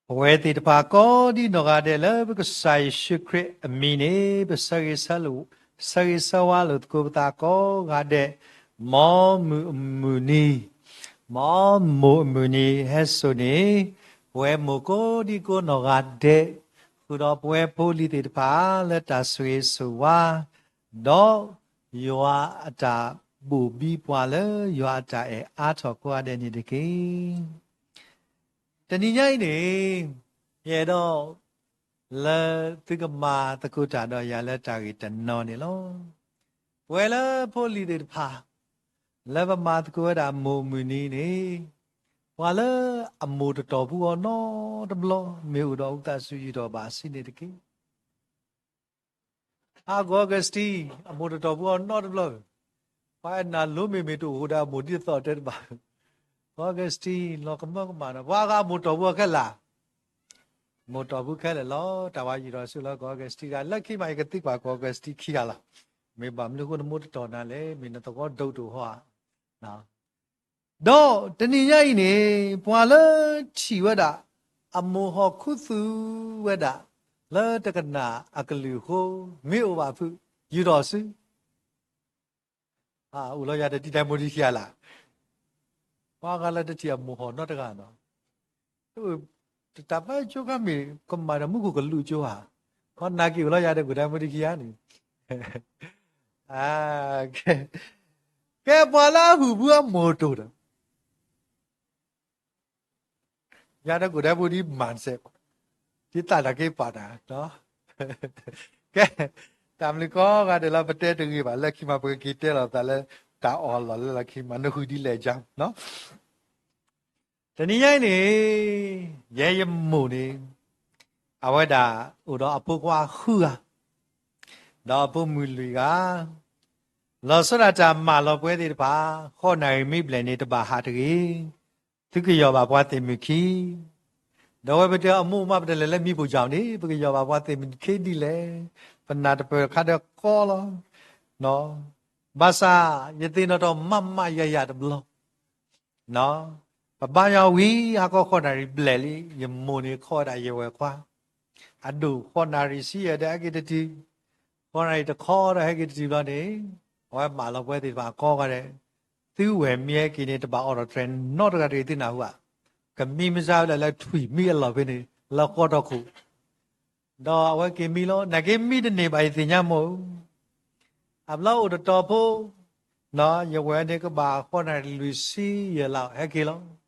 ပဝဲသ့ၣ်တဖၣ်ကိးဒံနီၢ်ဂၤဒဲးလၢပကစၢ်ယ့ၣ်ၡူးခရံာ်အမံၤန့ၣ် ပဆၢဂ့ၤဆၢဝါလိာ်သကိးပသးကိးဂၤဒဲး, မ်မုၢ်အမုၢ်နံၤ, မ်မိၢ်အမုၢ်နံၤဟဲစိာ်န့ၣ် ပဝဲမိၢ်ကိးဒံကိးနီၢ်ဂၤဒဲး, ဃုာ်ဒီးပဝဲဖိလံၤသ့ၣ်တဖၣ်လၢတၢ်ဆိၣ်ဂ့ၤဆိၣ်ဝါ, ဒီးယွၤအတၢ်ဘိၣ်ဘံပှၤလၢယွၤအတၢ်အဲၣ်အါထီၣ်ကိးဂၤဒဲးန့ၣ်တက့ၢ်. တနံၤညါအံၤန့ၣ် ယအဲၣ်ဒိးလၢသုကမၤသကိးတၢ်ဒီးယၤလၢတၢ်ဂ့ၢ်တနီၤန့ၣ်လီၤ. ပဝဲလၢဖိလံၤသ့ၣ်တဖၣ် လၢပမၤသကိးဝဲဒၣ်မိၢ်မုၢ်နံၤန့ၣ် ပှၤလၢအမိၢ်တတီၢ်ပူၤအီၤနီတဘျီ မ့ၢ်အိၣ်ဒီးအူသးစူၤယူၢ်ထီၣ်ဘၣ်ဆံးန့ၣ်တက့ၢ်. အါ ကီၢ်အီကူးစတံ အမိၢ်တတီၢ်ပူၤအီၤနီတဘျီ, ပှၤအဲၣ်နၤလိၤမ့ၢ်မ့ၢ်တအိၣ်ဃိဒီးအမိၢ်ဒ်သိးတဲတဘၣ်, ကီၢ်အီကူးစတံ လီၤကမၢကမၣ်ဒီး ပှၤဂၤအမိၢ်တီၢ်ပူၤအီၤခဲလၢာ်, မိၢ်တီၢ်ပူၤခဲလၢာ်လီၤ. တၢ်ဝဲယူၢ်ထီၣ်ဆူလၢကီၢ်အီကူးစတံဂၤ လၢခံမး ယကသံကွၢ်ကီၢ်အီကူးစတံခံဂၤလီၤ. မ့ၢ်ဘၣ်မနုၤအဃိနမိၢ်တတီၢ်နၤလဲၣ်, မ့ၢ်နသဝီဒိၣ်တအိၣ်ဟီဧါ. ဒီးတနံၤညါအံၤန့ၣ် ပှၤလၢထံၣ်ဝဲဒၣ် အမိၢ်ဟီၣ်ခူသူၣ်ဝဲဒၣ် လၢတကနၣ်အကလုၢ်အဃိ မ့ၢ်အိၣ်ဘၣ်ဖုး ယူၢ်ထီၣ်ဆူ အိၣ်လီၤယၤတထံၣ်တၢ်မူဒံခံဂၤလၢ်, ပှၤဂၤလၢတထံၣ်အမိၢ်ဟီၣ်နီတဂၤနီၤ, တၢ်ဘၣ်ကၠိခါမ့ၢ်ကမၣ်ဒီးမူခိၣ်ကလူးကၠိဧါ, ခီနာ်က့ၤအိၣ်လီၤယၤတဂုာ်တၢ်မူဒံခံဂၤန့ၣ်, ကဲပှၤလၢအဟူးဘုအမိၢ်တိၢ်ဒီး ယၤတကိးဒဲးဖိဒ်မၤစဲး, ဒ်သးတၢ်က့ၤပာ်တၢ်, ကဲ, တၢ်မနုၤကိးဂၤဒဲးလၢပတဲတဂ့ၤဘၣ် လၢခံမး ပကက့ၤတဲလီၤသးလၢ တၢ်အီၣ်လီၢ်လၢလီၢ်ခံမး နဃုဒ်လဲၣ်ကၠီ, တနံၤညါအံၤန့ၣ် ယဲယမိၢ်န့ၣ် အဝဲဒၣ်အိၣ်ဒီးအဖိခွါဃုဂၤ ဒီးအဖိမုၣ်လွံၢ်ဂၤ, လီၤဆီဒၣ်တၢ်မၢလီၤပှဲၤသ့ၣ်တဖၣ် ဃိးနၣ်ရံၣ်မ့ၢ်ဘျဲၣ်န့ၣ် တဘၣ်ဟးတဂ့ၤ, သုကယီၢ်ဘၣ်ပှၤသ့ၣ်မုၣ်ခံ, ဒီးဝဲပတဲအမိၢ်မး ပတလဲၤလၢမံပူၤကၠီန့ၣ် ပကယီၢ်ဘၣ်ပှၤသ့ၣ်မုၣ်ခံဒ်လဲၣ်, ပနၢ်တပၢၢ်တခါဒီးကီလီၤ, ဘၣ်ဆၣ် ယသ့ၣ်နီၣ်ထီၣ်မးမးယၤယၤတဘျီ ပဘါယွၤဝံၤ ဟါခီဃိးနၣ်ရံၣ်ဘျဲၣ်လံ ယမိၢ်န့ၣ်ခီဝဲဒၣ်ယဝဲၢ်ခွါ, အဒိၣ်ဃိးနၣ်ရံၣ်ဆံယဲၢ်ဒီးဟဲက့ၤတတုၤ, ဃိးနၣ်ရံၣ်တခီဒီးဟဲက့ၤတတုၤဘျီန့ၣ်, အဝဲမၢလီၤပှဲၤသ့ၣ်တဖၣ်ကိးဂၤဒဲး, သုဝဲၢ်မံဟဲက့ၤန့ၣ် တဘၣ်အိးထီၣ်တြဲၤနီတဂၤတဂ့ၤ သုနၢ်ဟူဧါ, ကမံမစါဝဲဒၣ်လၢထွံၣ်မံအလီၢ်ဖဲန့ၣ် လၢဃီထီၣ်ခိၣ် ဒီးအဝဲက့ၤမံလီၤ, နာ်က့မံတန့ၢ်ဘၣ် ယသ့ၣ်ညါမး, အဘျီအိၣ်တတီၤဖိ, ယဝဲၢ်န့ၣ်ကဘၣ်ဃိးနၣ်ရံၣ်လွံၢ်ဆံယဲၢ်လီၤ ဟဲက့ၤလီၤ,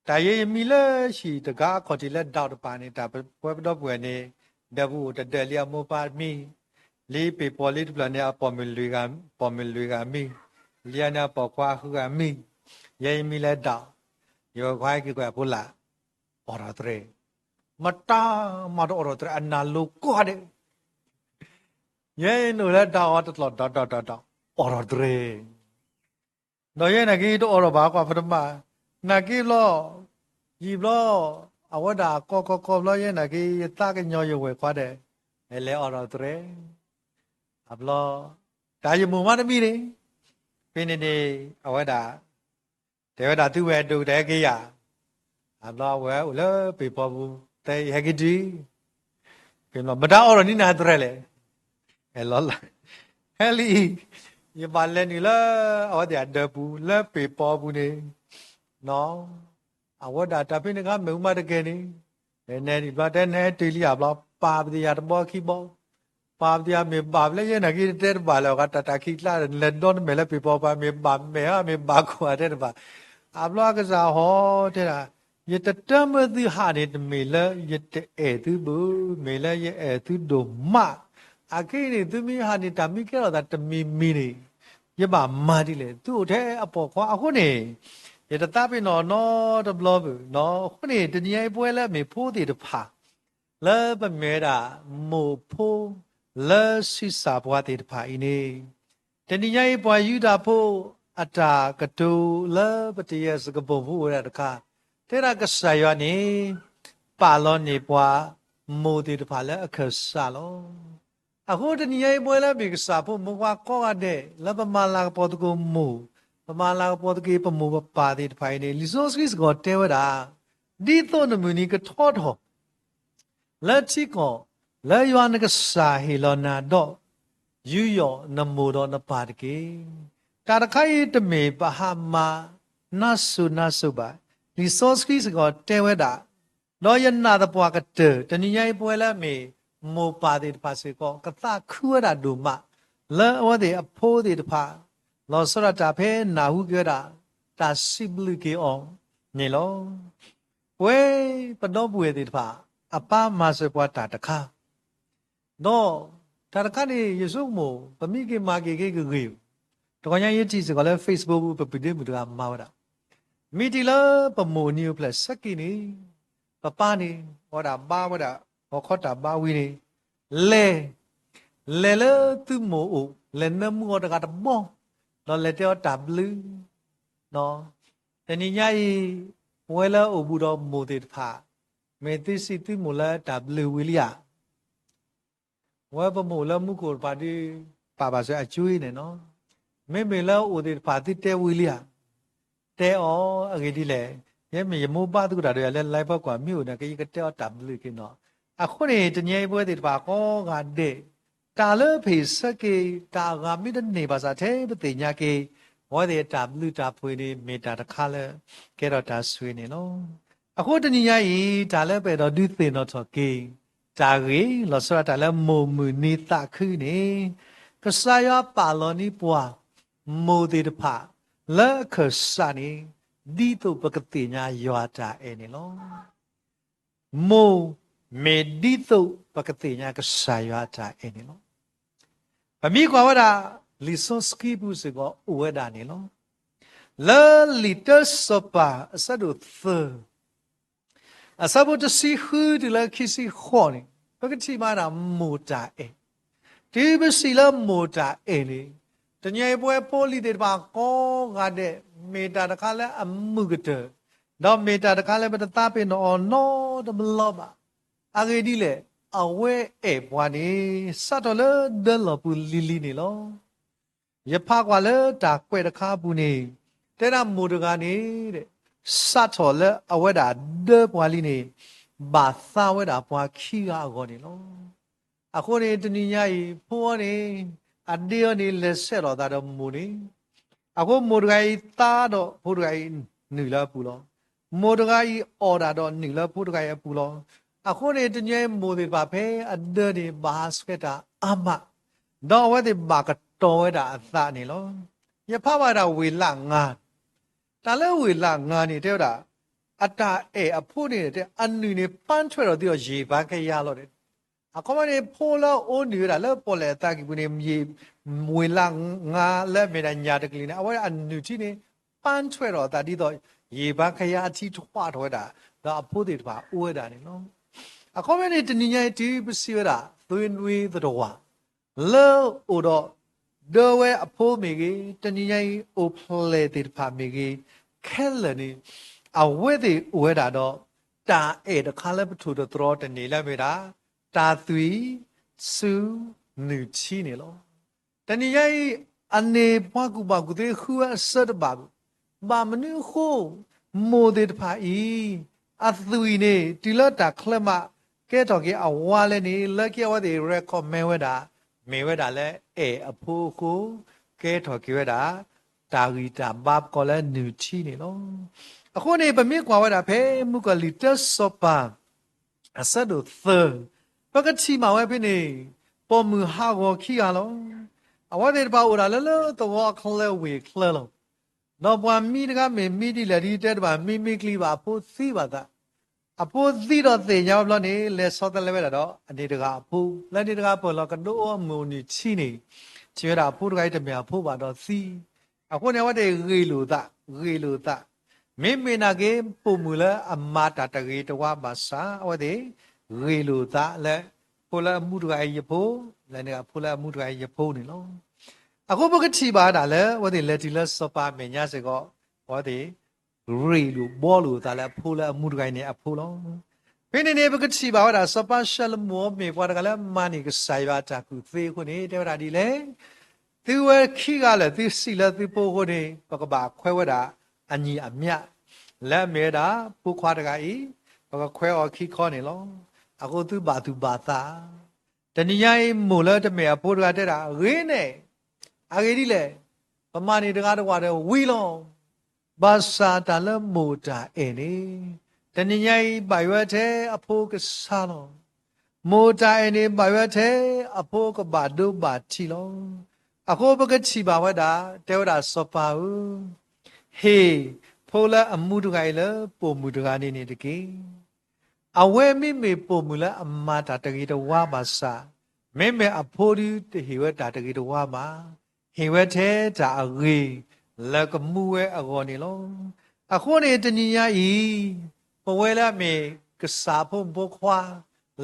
တၢ်ယဲယမံလၢဟံၣ်တဂၤအခီၣ်ထံးလၢဒၣ်တပၤန့ၣ် တၢ်ပဝဲပဒီပုၢ်ဝဲၢ်န့ၣ်, ဒီပုၢ်အိၣ်တဒၢးလံအမိၢ်ပၢ်မံ, လံပ့ၤပီၤလံတဖျၢၣ်န့ၣ် အပိာ်မုၣ်လွံၢ်ဂၤမံ, လံန့ၣ်အပိာ်ခွါဃုဂၤမံ, ယဲယမံလၢဒၣ်, ယဝဲၢ်ခွါဟဲက့ၤကွဲးအဖိလၢ်, အိးထီၣ်တြဲၤ, မတၤမၤတအိးထီၣ်တြဲၤ အနၢ်လိၤကိးဂၤဒဲး, ယဲအံၤနအိၣ်လၢဒၣ်အီၤတကျီၢ်ဒီးဒီးဒီးဒီး, အိးထီၣ်တြဲၤ, ဒီးယဲနာ်က့တအိးထီၣ်ဘၣ်ကွၢ်ပတမၤ, နာ်က့ဘျီ, ယံာ်ဘျီ, အဝဲဒၣ်ကီကီကီဘျီယဲနာ်က့ ယသးကညီၤယဝဲၢ်ခွါဒီး, လဲၤအိးထီၣ်တြဲၤ, အဘျီ, တၢ်ယမိၢ်မးတမံန့ၣ်, ဖဲန့ၣ်န့ၣ်, အဝဲဒၣ် တဲဝဲဒၣ်သုဝဲၢ်ဒိၣ်ကတၢၢ်ဟဲက့ၤယၤ, အဘျီအဝဲအိၣ်လၢပ့ၤဖီပူၤ တဲအံၤဟဲက့ၤတုၤ, မတၤအိးထီၣ်န့ၢ်နၤတြဲၤလဲၣ်, ဟဲလီၤလၢ, ဟဲလံ, ယဘၣ်လဲၤနုာ်လၢ အဝဲသ့ၣ်အဒၢးပူၤလၢပ့ၤဖီပူၤန့ၣ်, အဝဲဒၣ်တၢ်ဖဲန့ၣ်ခါမ့ၢ်ဝံၤမးတကဲန့ၣ်, နဲန့ၣ်ဘျီတဲနဲတုၤလံအဘျီ ပာ်ပသ့ၣ်ယၤတဘီခံဘီ ပာ်ပသ့ၣ်ယၤမ့ၢ်ဘၣ်ဖဲလဲၣ်ယဲနာ်က့တဲတဘၣ်လၢၤအဂၤ တၢ်တၢ်ခံးကျါဒီး နလဲၤဒီနမဲာ်လၢပ့ၤဖီပူၤ မ့ၢ်ဘၣ်မဲာ်ဧါ မ့ၢ်ဘၣ်ခိၣ်ဧါတဲတဘၣ်, အဘျီအကစၢ်ဟီတဲဒၣ်, ယတတၢမၢသုဟးန့ၣ် တမ့ၢ်လၢယတအဲၣ်သုဘၣ်, မ့ၢ်လၢယအဲၣ်သုဒိၣ်မး, အခဲအံၤန့ၣ် သုမ့ၢ်ဟးန့ၣ် တၢ်မ့ၢ်ကဲထီၣ်သးတမံၤမံၤန့ၣ်, ယဘၣ်မၤဒ်လဲၣ် သုအိၣ်ထဲအပိာ်ခွါအဃိန့ၣ်, ယတသးပ့ၤနီၣ်နီတဘျီဘၣ်, အဃိန့ၣ် တနံၤအံၤပဝဲလၢအမ့ၢ်ဖိသ့ၣ်တဖၣ် လၢပမ့ၢ်ဝဲဒၣ် မိၢ်ဖိ လၢဆံးစၢ်ပှၤသ့ၣ်တဖၣ်အံၤန့ၣ်, တနံၤညါအံၤ ပှၤယူဒၤဖိ အတၢ်ကတိၤလၢပတယဲၢ်စကပိာ်ဖိအိၣ်ဝဲဒၣ်တခါ, တဲဒၣ်ကစၢ်ယွၤန့ၣ် ပာ်လီၤန့ၢ်ပှၤ မိၢ်သ့ၣ်တဖၣ်လၢအခၢၣ်စးလီၤ. အဃိတနံၤညါအံၤ ပဝဲလၢမ့ၢ်ကစၢ်ဖိမုၣ်ခွါကိးဂၤဒဲး လၢပမၤလၤကပီၤသကိးမိၢ်, ပမၤလၤကပီၤသကိးပမိၢ်ပပၢ်သ့ၣ်တဖၣ်အံၤန့ၣ် လံာ်စီဆှံစ့ၢ်ကီးတဲဝဲဒၣ် ဒ်သိးနမုၢ်နံၤကထီထီၣ် လၢထံကီၢ် လၢယွၤနကစၢ်ဟ့ၣ်လီၤနၤဒီး ယူးယီၣ်နမိၢ်ဒီးနပၢ်တက့ၢ်. တၢ်တခါအံၤတမ့ၢ်ပဟးမၤနါစိၤနါစိၤဘၣ်. လံာ်စီဆှံစ့ၢ်ကီးတဲဝဲဒၣ်, ဒီးယနာ်သပှၢ်ကတၢၢ် တနံၤညါအံၤ ပဝဲလၢအမ့ၢ်မိၢ်ပၢ်သ့ၣ်တဖၣ်စ့ၢ်ကီး ကသးခုဝဲဒၣ်ဒိၣ်မး လၢအဝဲသ့ၣ်အဖိသ့ၣ်တဖၣ် လီၤဆီဒၣ်တၢ်ဖဲနၢ်ဟူက့ၤဝဲဒၣ် တၢ်စံးဘျုးက့ၤအီၤန့ၣ်လီၤ. ပဝဲပဒီပုၢ်ဝဲၢ်သ့ၣ်တဖၣ် အပၢ်မၤစၢၤပှၤတၢ်တခါ ဒီးတၢ်တခါန့ၣ် ယဆိကမိၣ် ပမ့ၢ်က့ၤမၤက့ၤက့ၤကဂ့ၤ, တဂီၤညါယထံၣ်စ့ၢ်ကီးလၢ Facebook ပူၤ ပပုၢ်ဒ့မုၣ်တဂၤမၤဝဲဒၣ်, မ့ၢ်တုၤလၢပမိၢ်အနံၤအိၣ်ဖျဲၣ်ဆၢက့ၤန့ၣ် ပပၢ်န့ၣ် အဝဲဒၣ်ဘါဝဲဒၣ် ဟီၣ်ခိၣ်တၢ်ဘါဝံၤန့ၣ် လဲၤ, လဲၤလၢသုမိၢ်အိၣ် လဲၤနၢမူအီၤတဂၤတဘီ ဒီးလဲၤတဲအီၤတၢ်ဘျုး တနံၤညါအံၤ ပဝဲလၢအိၣ်ဘူးဒီးမိၢ်သ့ၣ်တဖၣ် မ့ၢ်သုစံးသုမိၢ်လၢတၢ်ဘျုးဝံၤလံဧါ. ဝဲပမိၢ်လၢမူခိၣ်တဖၣ်ဒုး ပာ်ဘၣ်စၢၤအကၠွ့န့ၣ်နီၤ. မ့မ့ၢ်လၢအိၣ်သ့ၣ်တဖၣ်သုတဲဝံၤလံဧါ. တဲအီၤအဂ့ၢ်ဒ်လဲၣ်, ယဲမ့ၢ်ယမိၢ်ပၢ်သကိးတၢ်ဒီးယၤလၢ live ပှၤကွၢ်မ့ၢ်အိၣ်န့ၣ် ကယကတဲအီၤတၢ်ဘျုးက့ၤနီၤ. အဃိန့ၣ် တနံၤအံၤပဝဲသ့ၣ်တဖၣ်ကိးဂၤဒဲး တၢ်လၢပဟ့ၣ်ဆၢက့ၤ တၢ်အဂၤမ့ၢ်တန့ၢ်ဘၣ်ဆၣ် ထဲပသ့ၣ်ညါက့ၤ အဝဲသ့ၣ်အတၢ်ဘျုးတၢ်ဖှိၣ်န့ၣ် မ့ၢ်တၢ်တခါလၢ ကဲထီၣ်တၢ်ဆိၣ်ဂ့ၤန့ၣ်လီၤ. အဃိတနံၤညါအံၤ တၢ်လၢပအဲၣ်ဒိးဒုးသ့ၣ်နီၣ်ထီၣ်က့ၤ တၢ်ဂ့ၢ်လီၤဆီဒၣ်တၢ်လၢမိၢ်မုၢ်နံၤသးခုန့ၣ် ကစၢ်ယွၤပာ်လီၤန့ၢ်ပှၤ မိၢ်သ့ၣ်တဖၣ် လၢအခၢၣ်စးန့ၣ် ဒ်သိးပကသ့ၣ်ညါယွၤတၢ်အဲၣ်န့ၣ်လီၤ. မိၢ်မ့ၢ်ဒ်သိး ပကသ့ၣ်ညါကစၢ်ယွၤတၢ်အဲၣ်န့ၣ်လီၤ. ပမ့ၢ်ကွၢ်ဝဲဒၣ် လံာ်စီဆှံပူၤစ့ၢ်ကီးအိၣ်ဝဲဒၣ်န့ၣ်လီၤ. လၢလံာ်တၢစီၤပၤအဆၢဒိၣ်သၢ အဆၢဖိတဆံဃုတုၤလၢခံဆံဃိးန့ၣ် ပကထံၣ်ဘၣ်ဒၣ်မိၢ်တၢ်အဲၣ်. တုၤပစံးလၢမိၢ်တၢ်အဲၣ်န့ၣ် တနံၤအံၤပဝဲဖိလံၤသ့ၣ်တဖၣ်ကိးဂၤဒဲး မ့ၢ်တၢ်တခါလၢအမုာ်ကတၢၢ်, ဒီးမ့ၢ်တၢ်တခါလၢပတသးပ့ၤနီၣ်အီၤနီတဘျီဘၣ်. အဂ့ၢ်ဒ်လဲၣ်, အဝဲအဲၣ်ပှၤန့ၣ် စးထီၣ်လၢဒၢလီၢ်ပူၤလံၤလံၤန့ၣ်လီၤ. ယဖးကွၢ်လၢတၢ်ကွဲးတခါအပူၤန့ၣ် တဲဒၣ်မိၢ်တဂၤန့ၣ် စးထီၣ်လၢအဝဲဒၣ်ဒၢပှၤလံန့ၣ် ဘၣ်သါဝဲဒၣ်ပှၤခံဂၤအဂီၢ်န့ၣ်လီၤ. အဃိန့ၣ် တနံၤညါအံၤ ဖိအီၤန့ၣ် အဒ့အီၤန့ၣ် လဲၤဆဲးလီၤသးဒီးမိၢ်န့ၣ် အဃိမိၢ်တဂၤအံၤသါဒီးဖိတဂၤအံၤနုာ်လၢအပူၤလီၤ. မိၢ်တဂၤအံၤအီၣ်တၢ်ဒီးနုာ်လၢဖိတဂၤအံၤအပူၤလီၤ. အဃိန့ၣ် တနံၤအံၤမိၢ်သ့ၣ်တဖၣ်ဖဲအဒၢန့ၣ် ဘၣ်ဟးဆှဲးတၢ်အါမး, ဒီးအဝဲသ့ၣ်ဘၣ်ကတီၤဝဲဒၣ်အသးန့ၣ်လီၤ. ယဖးဘၣ်ဒၣ်ဝ့ၢ်လၢ်ငါ, တၢ်လၢဝ့ၢ်လၢ်ငါန့ၣ် တဲဝဲဒၣ် အတၢ်အဲၣ်အဖိန့ၣ် အနုာ်န့ၣ် ပန်းထွက်ဒီးသံအီၤ ရေပန်းကယၤလီၤ. အခီပညီန့ၣ် ဖိလၢအအိၣ်နုာ်ဝဲဒၣ်လၢပီၣ်လဲၣ်အသးကံၢ်ပူၤန့ၣ် ဝ့ၢ်လၢ်ငါလၢအမ့ၢ်ဒၣ်ညၣ်တကလုာ်န့ၣ် အဝဲအနုာ်ထံန့ၣ် ပန်းထွက်ဒီးအသးဒ်သိး ရေပန်းကယၤအထံထွးထီၣ်ဝဲဒၣ် ဒီးအဖိသ့ၣ်တဖၣ်အိၣ်ဝဲဒၣ်န့ၣ်လီၤ. အခီပညီန့ၣ် တနံၤညါအံၤတုၤပစံးဝဲဒၣ် သွေးနွေးသတ္တဝါ လၢအိၣ်ဒီး ဒၢဝဲအဖိမ့ၢ်ဂ့ၤ, တနံၤညါအံၤအိၣ်ဖျဲၣ်သ့ၣ်တဖၣ်မ့ၢ်ဂ့ၤ, ခဲလၢာ်န့ၣ် အဝဲသ့ၣ်အိၣ်ဝဲဒၣ်ဒီး တၢ်အဲၣ်တခါလၢပထိၣ်သတြီၤတန့ၢ်လၢအမ့ၢ်ဒၣ် တၢ်သွံၣ်ဆူနုၢ်ထံန့ၣ်လီၤ. တနံၤညါအံၤ အန့ၢ်ပှၤကူၣ်ဘၣ်ကူၣ်သ့ဃုဝဲအဆၢတဘၣ်ဘၣ်. ဘၣ်မနုၤအဃိ မိၢ်သ့ၣ်တဖၣ်အံၤ အသွံၣ်န့ၣ် တုၤလၢတၢ်ချၢမး ကဲထီၣ်က့ၤအဝါလဲၣ်န့ၣ် လၢခံအဝဲသ့ၣ် recommend ဝဲဒၣ် မ့ၢ်ဝဲဒၣ်လၢအဲၣ်အဖိအဃိ ကဲထီၣ်က့ၤဝဲဒၣ် တၢ်ဂံၢ်တၢ်ဘါပကိးလၢနုၢ်ထံန့ၣ်လီၤ. အဃိန့ၣ် ပမ့ၢ်ကွၢ်ဝဲဒၣ်ဖဲမုၣ်ကီၤလံၢ်တၢစီၤပၤ အဆၢဒိၣ်သၢ ပကထံၣ်မးဝဲဖဲန့ၣ် ပိာ်မုၣ်ဟးဂီၤခံဂၤလီၤ. အဝဲသ့ၣ်တဖၣ်အိၣ်ဒၣ်လၢလၢသဝီအချၢဝ့ၢ်ချၢလီၤ. ဒီးပှၤမံတဂၤမ့ၢ်မံဒ်လဲၣ်ဒ်တဲတဘၣ် မံမ့ၢ်ကျံဘၣ်အဖိသံဘၣ်သး အဖိသံဒီးသ့ၣ်ညါဝဲဘျီန့ၣ် လဲၤဆီတလဲဝဲဒၣ်ဒီးအန့ၣ်တဂၤအဖိ လၢန့ၣ်တဂၤပၢၢ်လီၤကဒိအီၤမုၢ်အိၣ်နုၢ်ထံန့ၣ် ထံၣ်ဝဲဒၣ်အဖိတဂၤအံၤတမ့ၢ်အဖိဘၣ်ဒီးသံ. အဃိန့ၣ် အဝဲသ့ၣ်ဂ့ၢ်လိာ်သး ဂ့ၢ်လိာ်သး မ့မ့ၢ်နာ်က့ ပိာ်မုၣ်လၢအမၤတၢ်တဂ့ၤတဝါဘၣ်ဆၣ် အဝဲသ့ၣ်ဂ့ၢ်လိာ်သးလၢ ဖိလၢအမူတဂၤအံၤယဖိ လၢန့ၣ်အဖိလၢအမူတဂၤအံၤယဖိန့ၣ်လီၤ. အဃိပကထံၣ်ဘၣ်ဝဲဒၣ်လၢ အဝဲသ့ၣ်လဲၤတုၤလၢစီၤပၤအမဲာ်ညါစ့ၢ်ကီး အဝဲသ့ၣ် ရ့ၣ်လိာ်ဘှီလိာ်အသးလၢအဖိလၢအမူတဂၤအံၤန့ၣ်အဖိလီၤ. ဖဲန့ၣ်န့ၣ် ပကထံၣ်ဘၣ်ဝဲဒၣ် စီၤပၤၡလိၤမိၣ် မ့ၢ်ပှၤတဂၤလၢမၤန့ၢ်ကစၢ်ယွၤအတၢ်ကူၣ်သ့အဃိန့ၣ် တဲဝဲဒၣ်ဒ်လဲၣ်, သုဝဲခံဂၤလၢာ် သုစံးလၢသုဖိအဃိန့ၣ် ပကဘၣ်ခွဲးဝဲဒၣ်အညံၣ်အမၠၣ် လၢအမ့ၢ်ဝဲဒၣ် ဖိခွါတဂၤအံၤ, ပကခွဲးအီၤခံခီန့ၣ်လီၤ. အဃိသုဘၣ်သူၣ်ဘၣ်သး, တနံၤညါအံၤ မိၢ်လၢတမ့ၢ်အဖိတဂၤတဲဒၣ် ဂ့ၤန့ၣ်, အဂ့ၢ်ဒ်လဲၣ်, ပမၤန့ၢ်တဂၤတဝၢ်ဒီးဝံၤလီၤ. ဘၣ်ဆၣ်တၢ်လၢမိၢ်တၢ်အဲၣ်န့ၣ်, တနံၤညါအံၤ ဘၣ်ယွၤထဲအဖိကစၢ်လီၤ. မိၢ်တၢ်အဲၣ်န့ၣ် ဘၣ်ယွၤထဲအဖိကဘၣ်ဒိဘၣ်ထံးလီၤ. အဃိပကထံၣ်ဘၣ်ဝဲဒၣ်, တဲဝဲဒၣ်စီၤပၤဧၢ, ဟ့ၣ်ဖိလၢအမူတဂၤအံၤလၢပိာ်မုၣ်တဂၤန့ၣ်န့ၣ်တက့ၢ်. အဝဲမ့မ့ၢ်ပိာ်မုၣ်လၢအမၤတၢ်တဂ့ၤတဝါဘၣ်ဆၣ်, မ့မ့ၢ်အဖိဒုတဟ့ၣ်ဝဲတၢ်တဂ့ၤတဝါဘၣ်. ဟ့ၣ်ဝဲထဲတၢ်အဂ့ၤလၢကမူဝဲအဂီၢ်န့ၣ်လီၤ. အဃိန့ၣ်တနံၤညါအံၤ, ပဝဲလၢအမ့ၢ်ကစၢ်ဖိမုၣ်ဖိခွါ,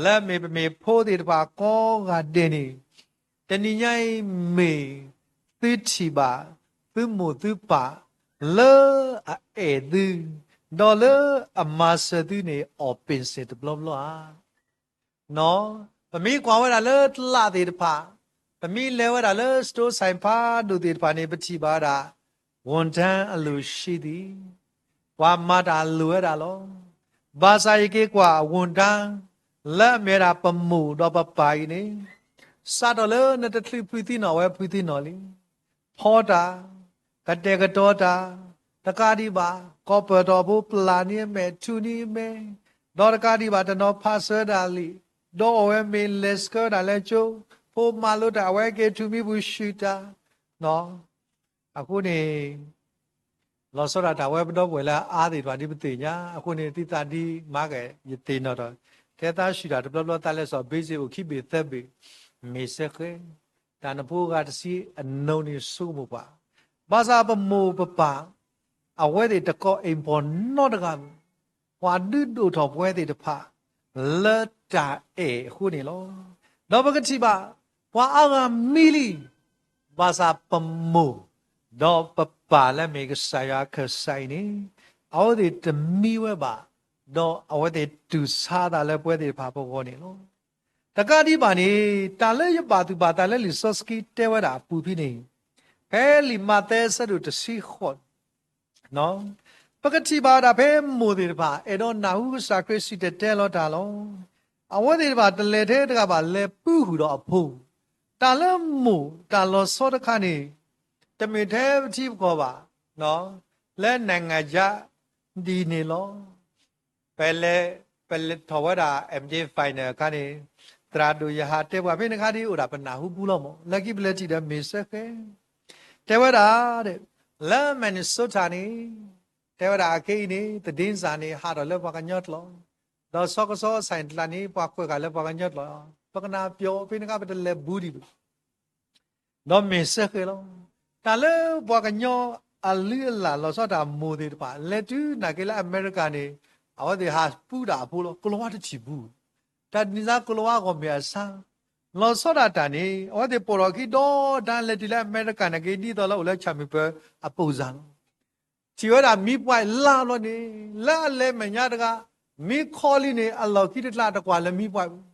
လၢအမ့ၢ်ပမ့ၢ်ဖိသ့ၣ်တဖၣ်ကိးဂၤဒဲးန့ၣ်, တနံၤညါအံၤမ့ၢ်သုထံၣ်ဘၣ် သုမိၢ်သုပၢ် လၢအအဲၣ်သု, ဒီးလၢအမၤစၢၤသုန့ၣ် အီၣ်ပ့ၣ်စ့ၣ်တဘျီဘျီဧါ. ပမ့ၢ်ကွၢ်ဝဲဒၣ်လၢတလးသ့ၣ်တဖၣ်, ပမ့ၢ်လဲၤဝဲဒၣ်လၢ စတိစဲၣ်ဖးဒိၣ်သ့ၣ်တဖၣ်န့ၣ် ပထံၣ်ဘၣ်ဝဲဒၣ် ဝန်ထမ်းအလုပ်ရှင်သ့ၣ်, ပှၤမၤတၢ်လိၣ်ဝဲဒၣ်လီၤ. ဘၣ်ဆၣ်ယက့ၤကွၢ် ဝန်ထမ်း လၢအမ့ၢ်ဝဲဒၣ်ပမိၢ်ဒီးပပၢ်အံၤန့ၣ်, စးထီၣ်လၢနတချုးဖုသံနီၣ်ဝဲဖုသံနီၣ်လံ, ဖီတၢ်, ကတဲာ်ကတီၤတၢ်, တကးဒံးဘၣ် ကိးပၢၢ်ထီၣ်ဖိ ပျၢ်န့ၢ်အမဲာ် ထုးန့ၢ်အမဲာ်, ဒီးတကးဒံးဘၣ် တနီၤဖးစၢၤဒၣ်လံာ်, ဒီးအီၣ်ဝဲမ့ၤ လဲၤဆှၢဝဲဒၣ်လၢကၠိ, ဖိမၤလိတၢ် အဝဲက့ၤထုးမံပူၤဆှုၣ်တၢ်, အဃိန့ၣ် လီၤဆီဒၣ်တၢ်ဝဲပဒီပုၢ်ဝဲၢ်လၢအါသ့ၣ်တဖၣ်ဒ်ပသ့ၣ်ညါ, အဃိန့ၣ် သုသးဒ်မၤက့ၤ ယသ့ၣ်နီၣ်ထီၣ်, ထဲသးဆှုၣ်တၢ်တဘျီဘျီ သးလဲၤစိာ် basic အိၣ်ခံဘ့ၣ်သၢဘ့ၣ်, မ့ၢ်စ့ၢ်ကီး တၢ်နဖိဂၤတဆံအနိန့ၣ် ဆိကမိၣ်ပှၤ, ဘၣ်ဆၣ်ပမိၢ်ပပၢ် အဝဲသ့ၣ်တကိးအ့ၣ်ပီၣ်နီတဂၤ, ပှၤဒုးဒိၣ်ထီၣ်ပဝဲသ့ၣ်တဖၣ် လၢတၢ်အဲၣ်အဃိန့ၣ်လီၤ. ဒီးပကထံၣ်ဘၣ် ပှၤအါဂၤမံလံ, ဘၣ်ဆၣ်ပမိၢ် ဒီးပပၢ်လၢမ့ၢ်ကစၢ်ယွၤအခၢၣ်စးအံၤန့ၣ်, အဝဲသ့ၣ်တမံဝဲဘၣ်, ဒီးအဝဲသ့ၣ်တူၢ်ဆါအသးလၢပဝဲသ့ၣ်တဖၣ်ပဂီၢ်န့ၣ်လီၤ. တကးဒံးဘၣ်န့ၣ် တၢ်လၢယဘၣ်သူၣ်ဘၣ်သးလၢလံာ်စီဆှံတဲဝဲဒၣ်အပူၤဖဲန့ၣ်, ဖဲလံာ်မးသဲအဆၢဒိၣ်တဆံဃိး ပကထံၣ်ဘၣ်ဝဲဒၣ်ဖဲမိၢ်သ့ၣ်တဖၣ် အဲၣ်ဒိးနၢ်ဟူကစၢ်ခရံာ်စံၣ်တဲၤတဲလီၤတၢ်လီၤ. အဝဲသ့ၣ်တဖၣ်တလဲၤထဲတဂၤဘၣ် လဲၤပုၢ်ဟုၣ်ဒီးအဖိ, တၢ်လၢမိၢ်တၢ်လီၤဆီတခါန့ၣ်, တမ့ၢ်ထဲပထံပကီၢ်ဘၣ်, လၢနံၣ်ဂၤယါဒ်န့ၣ်လီၤ. ပလဲၤ, ပလဲၤထီၣ်ဝဲဒၣ် M J final အခါန့ၣ်, သရၣ်ဒိၣ်ယဟးတဲပှၤဖဲန့ၣ်အခါဒ်အိၣ်ဒၣ်ပနၢ်ဟူပူလီၤမး, လၢခံပလဲၤထံၣ်ဒီးမ့ၢ်စ့ၢ်ကီး တဲဝဲဒၣ်, လၢ Minnesota န့ၣ်, တဲဝဲဒၣ်အခဲအံၤန့ၣ် သဒ့စၢ်န့ၣ် ဟးထီၣ်လၢပှၤကညီကျိာ်, ဒီးဆီကစီၣ်အဆၣ်တလးန့ၣ် ပှၤကွဲးဃာ်လၢပှၤကညီကျိာ်, ပကနၣ်ပျီဖဲန့ၣ်အခါ ပတလဲၤဘူးဒံးဘၣ် ဒီးမ့ၢ်စ့ၢ်ကီးလီၤ. တၢ်လၢပှၤကညီအလုၢ်အလၢ်လီၤဆီဒၣ်တၢ်မိၢ်သ့ၣ်တဖၣ် လဲၤတုၤနာ်က့လၢအမဲရကၤန့ၣ်, အဝဲသ့ၣ်ဟးပူတၢ်အဖိလီၤ, ကိၤလၤဝါတထံၣ်ဘူး, တၢ်ဒ်န့ၣ်စ့ၢ် ကိၤလၤဝါအဂီၢ်မ့ၢ်အဆါ, လီၤဆီဒၣ်တၢ်န့ၣ် အဝဲသ့ၣ်ပိာ်ထီၣ်ခံဒီးတၢ်လဲၤတုၤလၢအမဲရကၤနာ်က့ ဒ်သိးလၢအိၣ်လၢဆၣ်မုၢ်ပၢၤအပူၤစ့ၢ်လီၤ. ထံၣ်ဝဲဒၣ်မံပှဲၤလၢ်လီၤန့ၣ်, လၢအလဲၤမဲာ်ညါတဂၤ, မံခီလံန့ၣ် အလီၢ်ခံတကျါတကွၢ်လၢမံပှဲၤဘူး,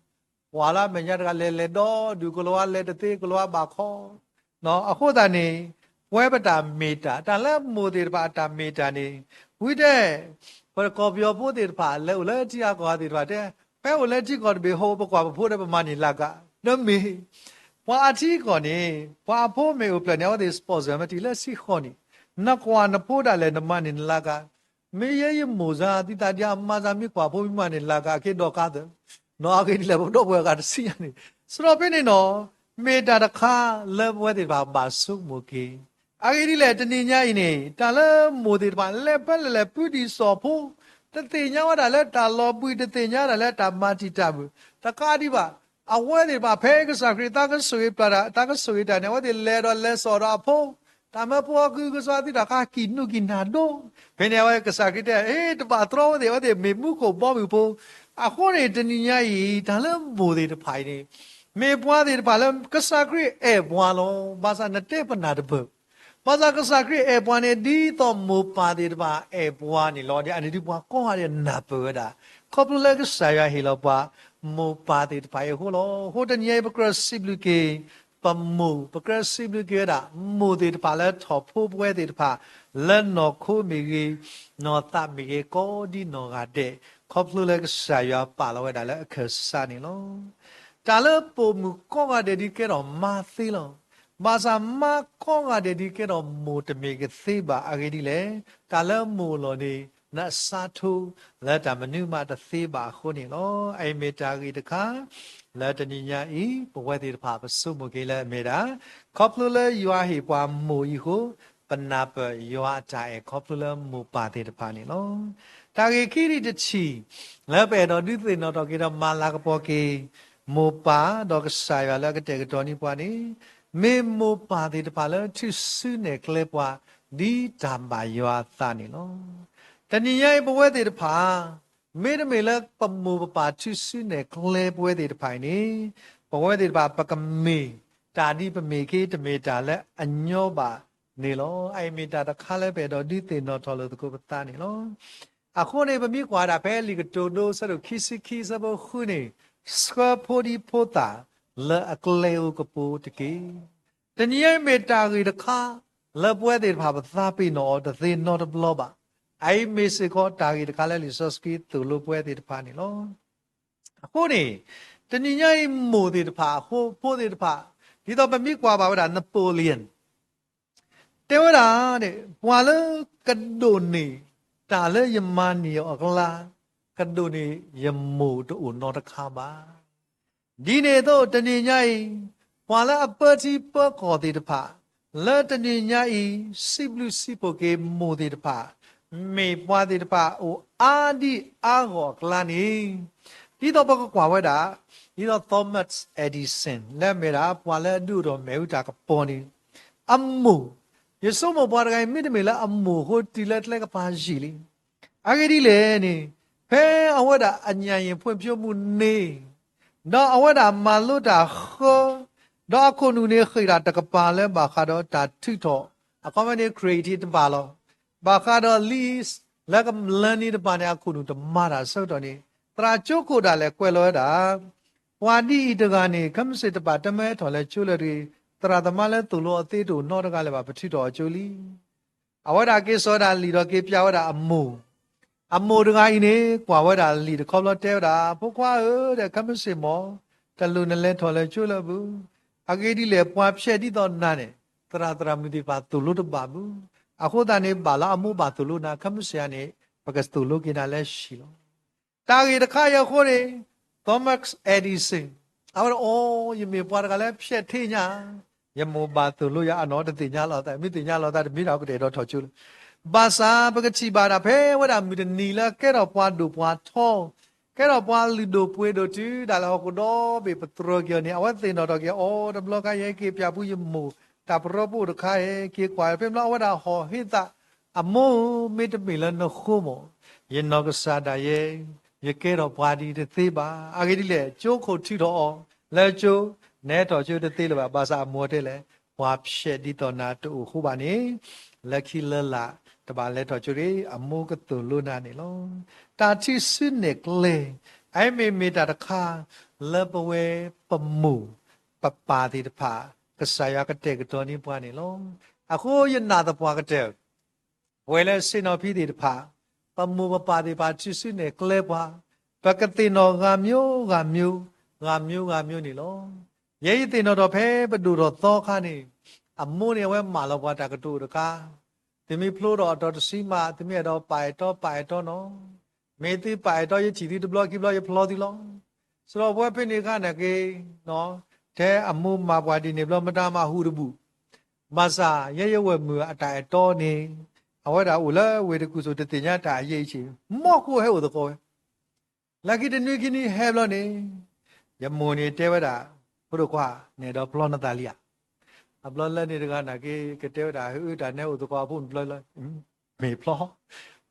ကွၢ်လၢအမဲာ်ညါတဂၤ လဲၤလဲၤဒီဒူၣ် ကိၤလၤဝါလဲၤတသ့ ကိၤလၤဝါဘၣ်ခီ, အဃိသတးန့ၣ်, ပဝဲပတၢ်မ့ၢ်တၢ် တၢ်လၢမိၢ်သ့ၣ်တဖၣ်အတၢ်မ့ၢ်တၢ်န့ၣ်, ဝံၤတဲ ပကီၢ်ပယီၤဖိသ့ၣ်တဖၣ် လဲၤအိၣ်လၢထံဂၤကီၢ်ဂၤသ့ၣ်တဖၣ်တဲ, ဖဲအိၣ်လၢထံကီၢ်တဘ့ၣ် ဟိပကွၢ်ပဖိဒီးပမၤန့ၢ်လၢ်ကၤ, ဒီးမ့ၢ် ပှၤအထံကီၢ်န့ၣ် ပှၤအဖိမ့ၢ်အိၣ်ဖျဲၣ်န့ၣ် အဝဲသ့ၣ် sponsor မ့ၢ်တုၤလၢဆံဃိးနံၣ်, နကွၢ်နဖိဒၣ်လဲာ် နမၤန့ၢ်နလၢ်ကၤ, မ့ၢ်ယဲယမိၢ်စ့ၢ် သုသးဒ်အမါစ့ၢ် မ့ၢ်ကွၢ်ဖိမ့ၢ်မၤန့ၢ်လၢ်ကၤ အက့ၤဒီးကါသၢ, နီၢ်အဂ့ၢ်ဒ်လဲၣ် ပဒီပုၢ်ဝဲၢ်ဂၤတဆံညါန့ၣ်, စရီပ့န့ၣ်နီၤ, မ့ၢ်တၢ်တခါလၢပဝဲသ့ၣ်တဖၣ်ဘၣ်ဆိကမိၣ်က့ၤ, အဂ့ၢ်ဒ်လဲၣ် တနံၤညါအံၤန့ၣ် တၢ်လၢမိၢ်သ့ၣ်တဖၣ် လဲၤဖဲလဲၣ်လဲၣ် ပုၢ်ဒံးစီၤဖိ, တသ့ၣ်ညါဝဲဒၣ်လၢတၢ်လီၤဘှံး တသ့ၣ်ညါဒၣ်လၢတၢ်မၤတံာ်တာ်မုၢ်, တကးဒံးဘၣ်, အဝဲသ့ၣ်တဖၣ်ဖဲကစၢ်ခရံာ်သးကဆိၣ်ဂ့ၤပျၢ်တၢ် သးကဆိၣ်ဂ့ၤတၢ်န့ၣ် အဝဲသ့ၣ်လဲၤဒီးလဲၤစိာ်ဒီးအဖိ, တၢ်မၢဖိအကုၢ်ကစီၣ် သုတၢ်ဃါကံၣ်နူၢ်ကံၣ်နၢ်ဒိၣ်, ဖဲန့ၣ် အဝဲကစၢ်ခရံာ်တဲ အ့ တဘၣ်တြီဝဲသ့ၣ် အဝဲသ့ၣ်မ့ၢ်မူခိၣ်ဘီမုၢ်ဖိ, အဃိန့ၣ် တနံၤညါအံၤ တၢ်လၢမိၢ်သ့ၣ်တဖၣ်အံၤန့ၣ် မ့ၢ်ပှၤသ့ၣ်တဖၣ်လၢကစၢ်ခရံာ်အဲၣ်ပှၤလီၤ. ဘၣ်ဆၣ်နတဲပနၢ်တပၢၢ်, ဘၣ်ဆၣ်ကစၢ်ခရံာ်အဲၣ်ပှၤန့ၣ် ဒ်သိးမိၢ်ပၢ်သ့ၣ်တဖၣ်အဲၣ်ပှၤန့ၣ်လီၤ. ဒ်အန့ၣ်ဒ်ပှၤကိးဂၤဒဲးနၢ်ပၢၢ်ဝဲဒၣ်, ခီဖျိလၢကစၢ်ယွၤဟ့ၣ်လီၤပှၤ မိၢ်ပၢ်သ့ၣ်တဖၣ်အံၤအဃိလီၤ. အဃိတနံၤညါအံၤ ပကြၢးစံးဘျုးက့ၤ ပမိၢ် ပကြၢးစံးဘျုးက့ၤဝဲဒၣ် မိၢ်သ့ၣ်တဖၣ်လၢထီၣ်ဖိပဝဲသ့ၣ်တဖၣ် လၢနီၢ်ခိမ့ၢ်ဂ့ၤ, နီၢ်သးမ့ၢ်ဂ့ၤ ကိးဒံနီၢ်ဂၤဒဲး, ခီဖျိလၢကစၢ်ယွၤပာ်လီၤဝဲဒၣ်လၢအခၢၣ်စးန့ၣ်လီၤ. တၢ်လၢပိာ်မုၣ်ကိးဂၤဒဲးဒ်ကဲထီၣ်မါသ့လီၤ. ဘၣ်ဆၣ်မါကိးဂၤဒဲးဒ်ကဲထီၣ်မိၢ်တမ့ၢ်ကသ့ဘၣ်. အဂ့ၢ်ဒ်လဲၣ်, တၢ်လၢမိၢ်လီၤန့ၣ် နအစးထီၣ်လၢတၢ်မနုၤမးတသ့ဘၣ်အဃိန့ၣ်လီၤ. အအံၤမ့ၢ်တၢ်ဂ့ၢ်တခါ လၢတနံၤညါအံၤ ပဝဲသ့ၣ်တဖၣ်ပဆိကမိၣ်က့ၤလၢအမ့ၢ်ဒၣ် ခီဖျိလၢယွၤဟ့ၣ်ပှၤမိၢ်အံၤအဃိ ပနၢ်ပၢၢ်ယွၤအတၢ်အဲၣ်ခီဖျိလၢမိၢ်ပၢ်သ့ၣ်တဖၣ်န့ၣ်လီၤ. တၢ်ဂ့ၢ်ခံထံၣ်တထံၣ် လၢပအဲၣ်ဒိးဒုးသ့ၣ်နီၣ်ထီၣ်က့ၤဒီးမၤလၤကပီၤက့ၤ မိၢ်ပၢ်ဒီးကစၢ်ယွၤလၢအကတဲာ်ကတီၤန့ၢ်ပှၤန့ၣ် မ့ၢ်မိၢ်ပၢ်သ့ၣ်တဖၣ်လၢထုးစုနဲၣ်ကျဲပှၤ ဒ်တၢ်ဘၣ်ယွၤအသးန့ၣ်လီၤ. တနံၤညါအံၤပဝဲသ့ၣ်တဖၣ် မ့တမ့ၢ်လၢပမိၢ်ပပၢ်ထုးစုနဲၣ်ကျဲပဝဲသ့ၣ်တဖၣ်အံၤန့ၣ် ပဝဲသ့ၣ်တဖၣ်ပကမ့ၢ်တၢ်ဒ်ပမ့ၢ်က့တမ့ၢ်တၢ်လၢအညီဘၣ်န့ၣ်လီၤ. အအံၤမ့ၢ်တၢ်တခါလၢပအဲၣ်ဒိးဒုးသ့ၣ်နီၣ်ထီၣ်လိာ်သကိးပသးန့ၣ်လီၤ. အဃိန့ၣ် ပမ့ၢ်ကွၢ်ဒၣ်ဖဲလံာ်ကတိၤဒိဆၢဒိၣ်ခံဆံခံဆၢဖိဃုန့ၣ် ဆှၢဖိဒံဖိသၣ်လၢအကျဲဧိၤကပူၤတက့ၢ်. တနံၤအံၤမ့ၢ်တၢ်ဂ့ၢ်တခါ လၢပဝဲသ့ၣ်တဖၣ်ပသးပ့ၤနီၣ်အီၤတသ့နီတဘျီဘၣ်. အအံၤမ့ၢ်စ့ၢ်ကီးတၢ်ဂ့ၢ်တခါလၢလံာ်စီဆှံသိၣ်လိပဝဲသ့ၣ်တဖၣ်န့ၣ်လီၤ. အဃိန့ၣ် တနံၤညါအံၤမိၢ်သ့ၣ်တဖၣ် အဃိဖိသ့ၣ်တဖၣ် ဒ်သိးပမ့ၢ်ကွၢ်ဘၣ်ဝဲဒၣ် Napoleon တဲဝဲဒၣ်န့ၣ် ပှၤလၢကဒိးန့ၢ်တၢ်လၢယမၤန့ၢ်အီၤအကျါ ကဒိးန့ၢ်ယမိၢ်တအိၣ်နီတခါဘၣ်. ဒ်န့ၣ်အသိး တနံၤညါအံၤ ပှၤလၢအပၢထံပၢကီၢ်သ့ၣ်တဖၣ် လၢတနံၤညါအံၤ စံးဘျုးစံးဖှိၣ်က့ၤမိၢ်သ့ၣ်တဖၣ် မ့ၢ်ပှၤသ့ၣ်တဖၣ်အိၣ်အါဒံအါဂီၢ်အကျါန့ၣ် ဒ်သိးပကကွၢ်ဝဲဒၣ် ဒ်သိး Thomas Edison လၢအမ့ၢ်ဒၣ် ပှၤလၢအဒုးအိၣ်ထီၣ်မ့ၣ်အူတၢ်ကပီၤန့ၣ် အမိၢ်, ယဆိကမိၣ်ပှၤတဂၤအံၤ မ့တမ့ၢ်လၢအမိၢ်အဃိတုၤလၢကျဲကပၤယံာ်လံ. အဂ့ၢ်ဒ်လဲၣ်န့ၣ် ဖဲအဝဲဒၣ်အညၣ်ယ့ၣ်ဖှံဖျိမူန့ၣ် ဒီးအဝဲဒၣ်မၤလိတၢ်ဃၢ ဒီးအခိၣ်နူာ်န့ၣ်ဃ့ၢ်ဒၣ်တကပၤလၢဘၣ်ဃးဒီးတၢ်ထုးထီၣ် အခီပညီန့ၣ် creative တဘၣ်လီၤ. ဘၣ်ဃးဒီး လံာ် လၢကလၢန့ၢ်တပၤန့ၣ် အခိၣ်နူာ်တမၤတၢ်ဆၢကတီၢ်န့ၣ် သရၣ်ကၠိခိၣ်ဒၣ်လဲာ်ကွဲးလီၤဝဲဒၣ် ပှၤဒ်အံၤတဂၤန့ၣ် ခဲမုၢ်ဆ့ၣ်တဘၣ်တၢ်မၢဟဲထီၣ်လၢကၠိလၢတဂ့ၤ သရၣ်သမါလၢသိၣ်လိအီၤသ့တအိၣ်နီတဂၤလၢၤဘၣ် ပထုးထီၣ်အီၤကၠိလံ. အဝဲဒၣ်က့ၤစိာ်ဝဲဒၣ်လံာ်ဒီးက့ၤပျးဝဲဒၣ်အမိၢ်, အမိၢ်တဂၤအံၤန့ၣ် ကွၢ်ဝဲဒၣ်လံာ်တခီဘျီတဲဝဲဒၣ် ဖိခွါဧၢ ဒီးခဲမုၢ်ဆ့ၣ်မီၢ် တလိၣ်နလဲၤထီၣ်လၢကၠိလၢၤဘၣ်. အဂ့ၢ်ဒ်လဲၣ် ပှၤဖျဲးဒ်သိးနၤန့ၣ် သရၣ်သရၣ်မုၣ်သ့ၣ်တဖၣ်သိၣ်လိတဘၣ်ဘၣ်. အဃိသတးန့ၣ် ဘၣ်လၢအမိၢ်ဘၣ်သိၣ်လိနၤ ခဲမုၢ်ဆ့ၣ်ဧါန့ၣ် ပကသိၣ်လိက့ၤနၤလၢဟံၣ်လီၤ. တၢ်ဂ့ၢ်တခါအံၤအဃိန့ၣ် Thomas Edison အဝဲဒၣ်အီၤ ယမ့ၢ်ပှၤတဂၤလၢဖျဲးထ့ညါ ယမိၢ်ဘၣ်သိၣ်လိယၤအနီၢ်တသ့ၣ်ညါလီၤသး မ့ၢ်သ့ၣ်ညါလီၤသးတမ့ၢ်ဒီးကတဲာ်ဒီးထီၣ်ကၠိလၢၤ. ဘၣ်ဆၣ်ပကထံၣ်ဘၣ်ဒၣ်ဖဲအဝဲဒၣ်မုၢ်တနံၤလၢကဲထီၣ်ပှၤဒိၣ်ပှၤထီ ကဲထီၣ်ပှၤလုၢ်ဒိၣ်ပှ့ၤဒိၣ်တုၤဒၣ်လဲာ်ဟီၣ်ခိၣ်ဒီဘ့ၣ်ပတြၢၤက့ၤအီၤန့ၣ် အဝဲသ့ၣ်နီၣ်ထီၣ်က့ၤအီၤတဘျီခါ ယဟဲက့ၤပျးဖုယမိၢ် တၢ်ပရီပအိၣ်တခါ ဟဲက့ၤကွၢ်ဖဲမ့ၢ်လီၤ အဝဲဒၣ်ဟီၣ်ဟ့သးအမိၢ် မ့တမ့ၢ်လၢနဃိမီၢ် ယနီၢ်ကစၢ်ဒၣ်ယဲ ယကဲထီၣ်ပှၤဒ်အံၤတသ့ဘၣ်. အဂ့ၢ်ဒ်လဲၣ် ကၠိခိၣ်ထုးထီၣ်အီၤ လၢကၠိ နဟဲထီၣ်ကၠိတသ့လၢၤဘၣ်. ဘၣ်ဆၣ်အမိၢ်တဲလဲၣ် ပှၤဖျဲးဒ်သိးနၤတအိၣ်ဃိဘၣ်န့ၣ် လၢခံလၢလာ်တဘၣ်လဲၤထီၣ်ကၠိတဂ့ၤ အမိၢ်ကသိၣ်လိနၤန့ၣ်လီၤ. တၢ်ထုးစုနဲၣ်ကျဲ အအံၤမ့ၢ်မ့ၢ်တၢ်တခါ လၢပဝဲပမိၢ်ပပၢ်သ့ၣ်တဖၣ် ကစၢ်ယွၤကတဲာ်ကတီၤန့ၢ်ပှၤန့ၣ်လီၤ. အဃိယနာ်သပှၢ်ကတၢၢ် ပဝဲလၢဆ့ၣ်နီၤဖံသ့ၣ်တဖၣ် ပမိၢ်ပပၢ်သ့ၣ်တဖၣ်ထုးစုနဲၣ်ကျဲပှၤ ပကသ့ၣ်နီၣ်ဂၤမျိုးဂၤမျိုး ဂၤမျိုးဂၤမျိုးန့ၣ်လီၤ. ယဲယသ့ၣ်နီၣ်ထီၣ်ဖဲပဒိၣ်ထီၣ်သီခါန့ၣ် အမိၢ်န့ၣ်အဝဲမၢလီၤပှၤတၢ်ကတိၤတခါ သုမ့ၢ်ဖျိထီၣ်အတီၤတဆံမး သုမ့ၢ်အဲၣ်ဒိးပာ်အဲၣ်တီပာ်အဲၣ်တီနီၤ မ့ၢ်သုပာ်အဲၣ်တီ ယထံၣ်သုတဘျီခံဘျီယဖျီသုလီၤ. စရီပဝဲဖဲန့ၣ်အခါန့ၣ်က့ ထဲအမိၢ်မၤပှၤဒ်န့ၣ်ဘျီ မတၤမၤဟူးတဘူၣ်. ဘၣ်ဆၣ် ယဲယဝဲၢ်မုၣ်အတၢ်အဲၣ်တီန့ၣ် အဝဲဒၣ်အိၣ်လၢဝ့ၢ်တကူၣ်စိၣ်တသ့ၣ်ညါတၢ်အယဲၢ်အံၤဆ့ၣ် မီၢ်ကိၢ်ဟဲအိၣ်သကိးဝဲ လၢခံတနွံခံနွံဟဲဘျီန့ၣ် ယမိၢ်န့ၣ်တဲဝဲဒၣ် ဖိဒိၣ်ခွါ နအဲၣ်ဒိးဖျီနသးလံဧါ. အဘျီလၢန့ၣ်တဂၤနာ်က့ ကတဲဝဲဒၣ် ဟ့ၣ်အုၣ်တၢ်နဲအိၣ်သကိးအဖိမုၣ်တဘျီလၢ မ့ၢ်ဖျီ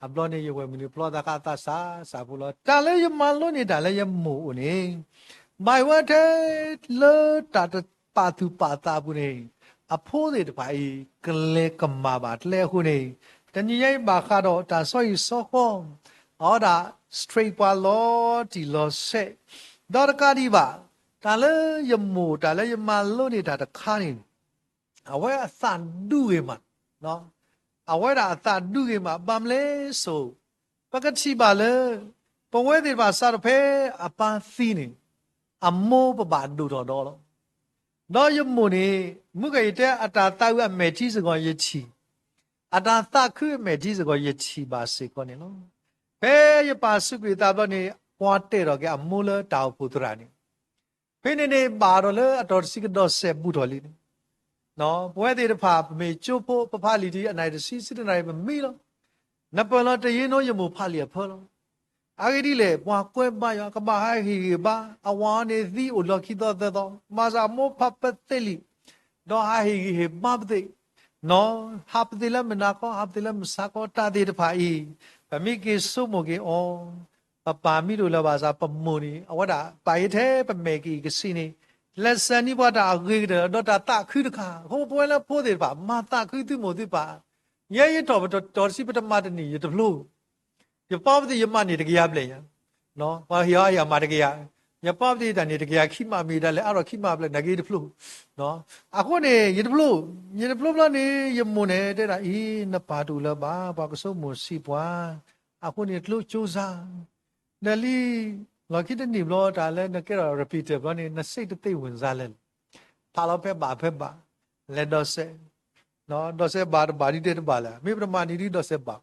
အဘျီန့ၣ် ယဝဲၢ်မုၣ်န့ၣ်ဖျီသးခါသးစၢ်စၢ်ဖိလီၤ. တၢ်လၢယမၤလိန့ၢ်တၢ်လၢယမိၢ်အိၣ်န့ၣ် ဘၣ်ဝဲထဲလၢတၢ်တပာ်သူၣ်ပာ်သးအပူၤန့ၣ် အဖိသ့ၣ်တဖၣ်အံၤ ကလဲၤကမၣ်ဘၣ်ကျဲအဃိန့ၣ် တနံၤညါအံၤဘၣ်ဃးဒီးတၢ်ဆီဟံၣ်ဆီဃီ အဝဲဒၣ် straight ပှၤလီၤတံၢ်လီၤဆဲး ဒီးတကးဒံးဘၣ် တၢ်လၢယမိၢ် တၢ်လၢယမၤလိန့ၢ်တၢ်တခါန့ၣ် အဝဲအသးဒူဂ့ၤမး, အဝဲဒၣ်အသးဒူဂ့ၤမး ဘၣ်မနုၤလဲၣ်စိ, ပကထံၣ်ဘၣ်လၢ ပဝဲသ့ၣ်တဖၣ်စးထီၣ်ဖဲအပၢ်သံန့ၣ် အမိၢ်ပဘၣ်ဒိၣ်ထီၣ်ဒီးလီၤ. ဒီးယမိၢ်န့ၣ် မုၢ်ကယတဲ အတၢ်သးဝံၣ်အမဲာ်ထံစ့ၢ်ကီးယထံၣ်, အတၢ်သးခုအမဲာ်ထံစ့ၢ်ကီးယထံၣ်ဘၣ်စ့ၢ်ကီးန့ၣ်လီၤ. ဖဲယပၢ်စူးကွံာ်အသးဘျီန့ၣ် ပှၤတဲထီၣ်က့ၤအမိၢ်လၢတၢ်အိၣ်ဖှိၣ်သရၣ်န့ၣ် ဖဲန့ၣ်န့ၣ် ဘၣ်ဒီးလၢအတီၤတဆံကဒီးစဲးဘူးထီၣ်လံန့ၣ်, ပဝဲသ့ၣ်တဖၣ် ပမ့ၢ်ကၠိဖိ ပဖးလံာ်ဒ်အနၣ်ရံၣ်တဆံ ဆံတနၣ်ရံၣ် ပမံလီၤ. နပၢၢ်လီၤတယ့နိယမိၢ်ဖးလံာ်အဖၢလီၤ. အဂ့ၢ်ဒ်လဲၣ် ပှၤကွဲးဘါယွၤ ကဘၣ်ဟးဟ့ၣ်ဂံၢ်ဟ့ၣ်ဘါ, အဝၤန့ၣ်သံအိၣ်လီၢ်ခံသီသၢသီ, ဘၣ်ဆၣ်မိၢ်ဖးပသ့လံာ်, ဒီးဟးဟ့ၣ်ဂံၢ်ဟ့ၣ်ဘါပသ့, ဟးပသ့လၢမုၢ်နၤခီ ဟးပသ့လၢမုၢ်ဆါခီ တၢ်သ့ၣ်တဖၣ်အံၤ, ပမ့ၢ်က့ၤဆိကမိၣ်က့ၤအီၤ, ပပၢ်မံတအိၣ်လၢၤဘၣ်ဆၣ် ပမိၢ်န့ၣ် အဝဲဒၣ်ပာ်အံၤထဲပမဲာ်ကံၢ်ကဆံန့ၣ် လဲၤစၢၤန့ၢ်ပှၤတၢ်အဂ့ၤကတၢၢ် ဒီးတၢ်သးခုတခါ, အဃိပဝဲလၢဖိသ့ၣ်တဖၣ် မၤသးခုသုမိၢ်သုပၢ်, ယဲယထီၣ်ပတီၤတဆံ ပတမၤတနံၣ် ယတဖျိ, ယပၢ်ပသ့ၣ်ယမၤန့ၢ်တကယၤဘျဲၣ်ညါ, ပှၤဟ့ၣ်အီၤဟ့ၣ်အီၤမၤတကယၤ, ယပၢ်ပသ့ၣ်တၢ်န့ၣ်တကယၤခံမး မ့ၢ်ဒၣ်လဲာ်အါထီၣ်ခံမးဘျဲၣ် နာ်က့ယတဖျိ, အဃိန့ၣ် ယတဖျိ, ယတဖျိဘျီန့ၣ် ယမိၢ်န့ၣ်တဲဒၣ်အံၤ နပၢ်တအိၣ်လၢၤဘၣ် ပှၤကဆိကမိၣ်ဆံးပှၤ, အဃိန့ၣ်ကျိကၠိစါ ဒီးလံ, လီၢ်ခံတနံၣ်ဘျီ တၢ်လၢနကဲထီၣ် repeater ဘျီန့ၣ် နစိတ်တသ့ဝင်စားလဲၣ်လီၤ. ဖးလီၤဖဲဘၣ်ဖဲဘၣ်, လဲၤဒိးစဲး, ဒိးစဲးဘၣ်တဘၣ်ဒ်တဲတဘၣ်လဲၣ်, မ့ၢ်ပတမၤန့ၢ်ဒ်ဒိးစဲးဘၣ်,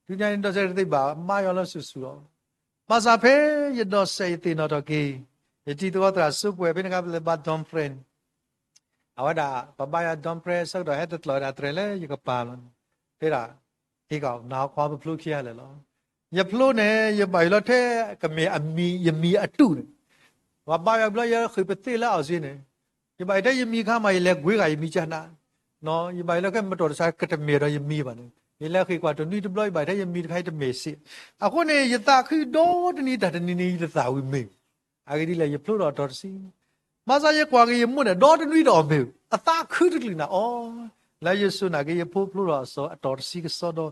တုၤညါန့ၣ်ဒိးစဲးတသ့ဘၣ်, မါယွၤလၢစုာ်စုာ်လီၤ. ဘၣ်ဆၣ်ဖဲယဒိးစဲးယသ့ၣ်နီၣ်ထီၣ်က့ၤ, ယတံၤသကိးသရၣ်စူးပှဲၤ ဖဲန့ၣ်အခါပလဲၤဘါ Dom Pres န့ၣ်, အဝဲဒၣ် ပဘါယွၤ Dom Pres ဆၢကတီၢ်ဟဲတကျိးဝဲဒၣ်တြဲၤလၢယကပၤလီၤ. တဲဒၣ်, ဟ့ၣ်ကီး နဟးခီပဖျိခံဂၤလၢာ်လီၤ. ယဖျိန့ၣ် ယဘၣ်ယိၣ်လီၤထဲကမ့ၢ်အမံၤ ယမံၤအတူၢ်န့ၣ်, ပှၤဘါယွၤဘျီယဃ့ၢ်ပသ့လၢအီၣ်စ့န့ၣ်, ယဘၣ်ယိၣ်ထဲယမံၤခါမး ယလဲၤကွ့ဂၤယမံၤကနၣ်, ယဘၣ်ယိၣ်လီၤခဲမတီၤတဆါကတမဲာ်ဒီးယမံၤဘၣ်န့ၣ်, ယလဲၤဃ့ၢ်ကွၢ်တနွံတဘျီ ယဘၣ်ယိၣ်ထဲယမံၤတခါယတမဲာ်စ့, အဃိန့ၣ် ယသးခုဒီတနံၤတၢ်တနံၤန့ၣ် ယတသးဝံၣ်မ့ၢ် အဂ့ၢ်ဒ်လဲၣ် ယဖျိထီၣ်အတီၤတဆံ, ဘၣ်ဆၣ်ယကွၢ်က့ၤယမိၢ်န့ၣ် ဒီတနွံဒီးအီၤမ့ၢ် အသးခုတကလုာ်နၤအီၤ, လၢယစူၢ်နာ်က့ၤယဖိဖျိထီၣ်အတီၤတဆံကစီဒီ,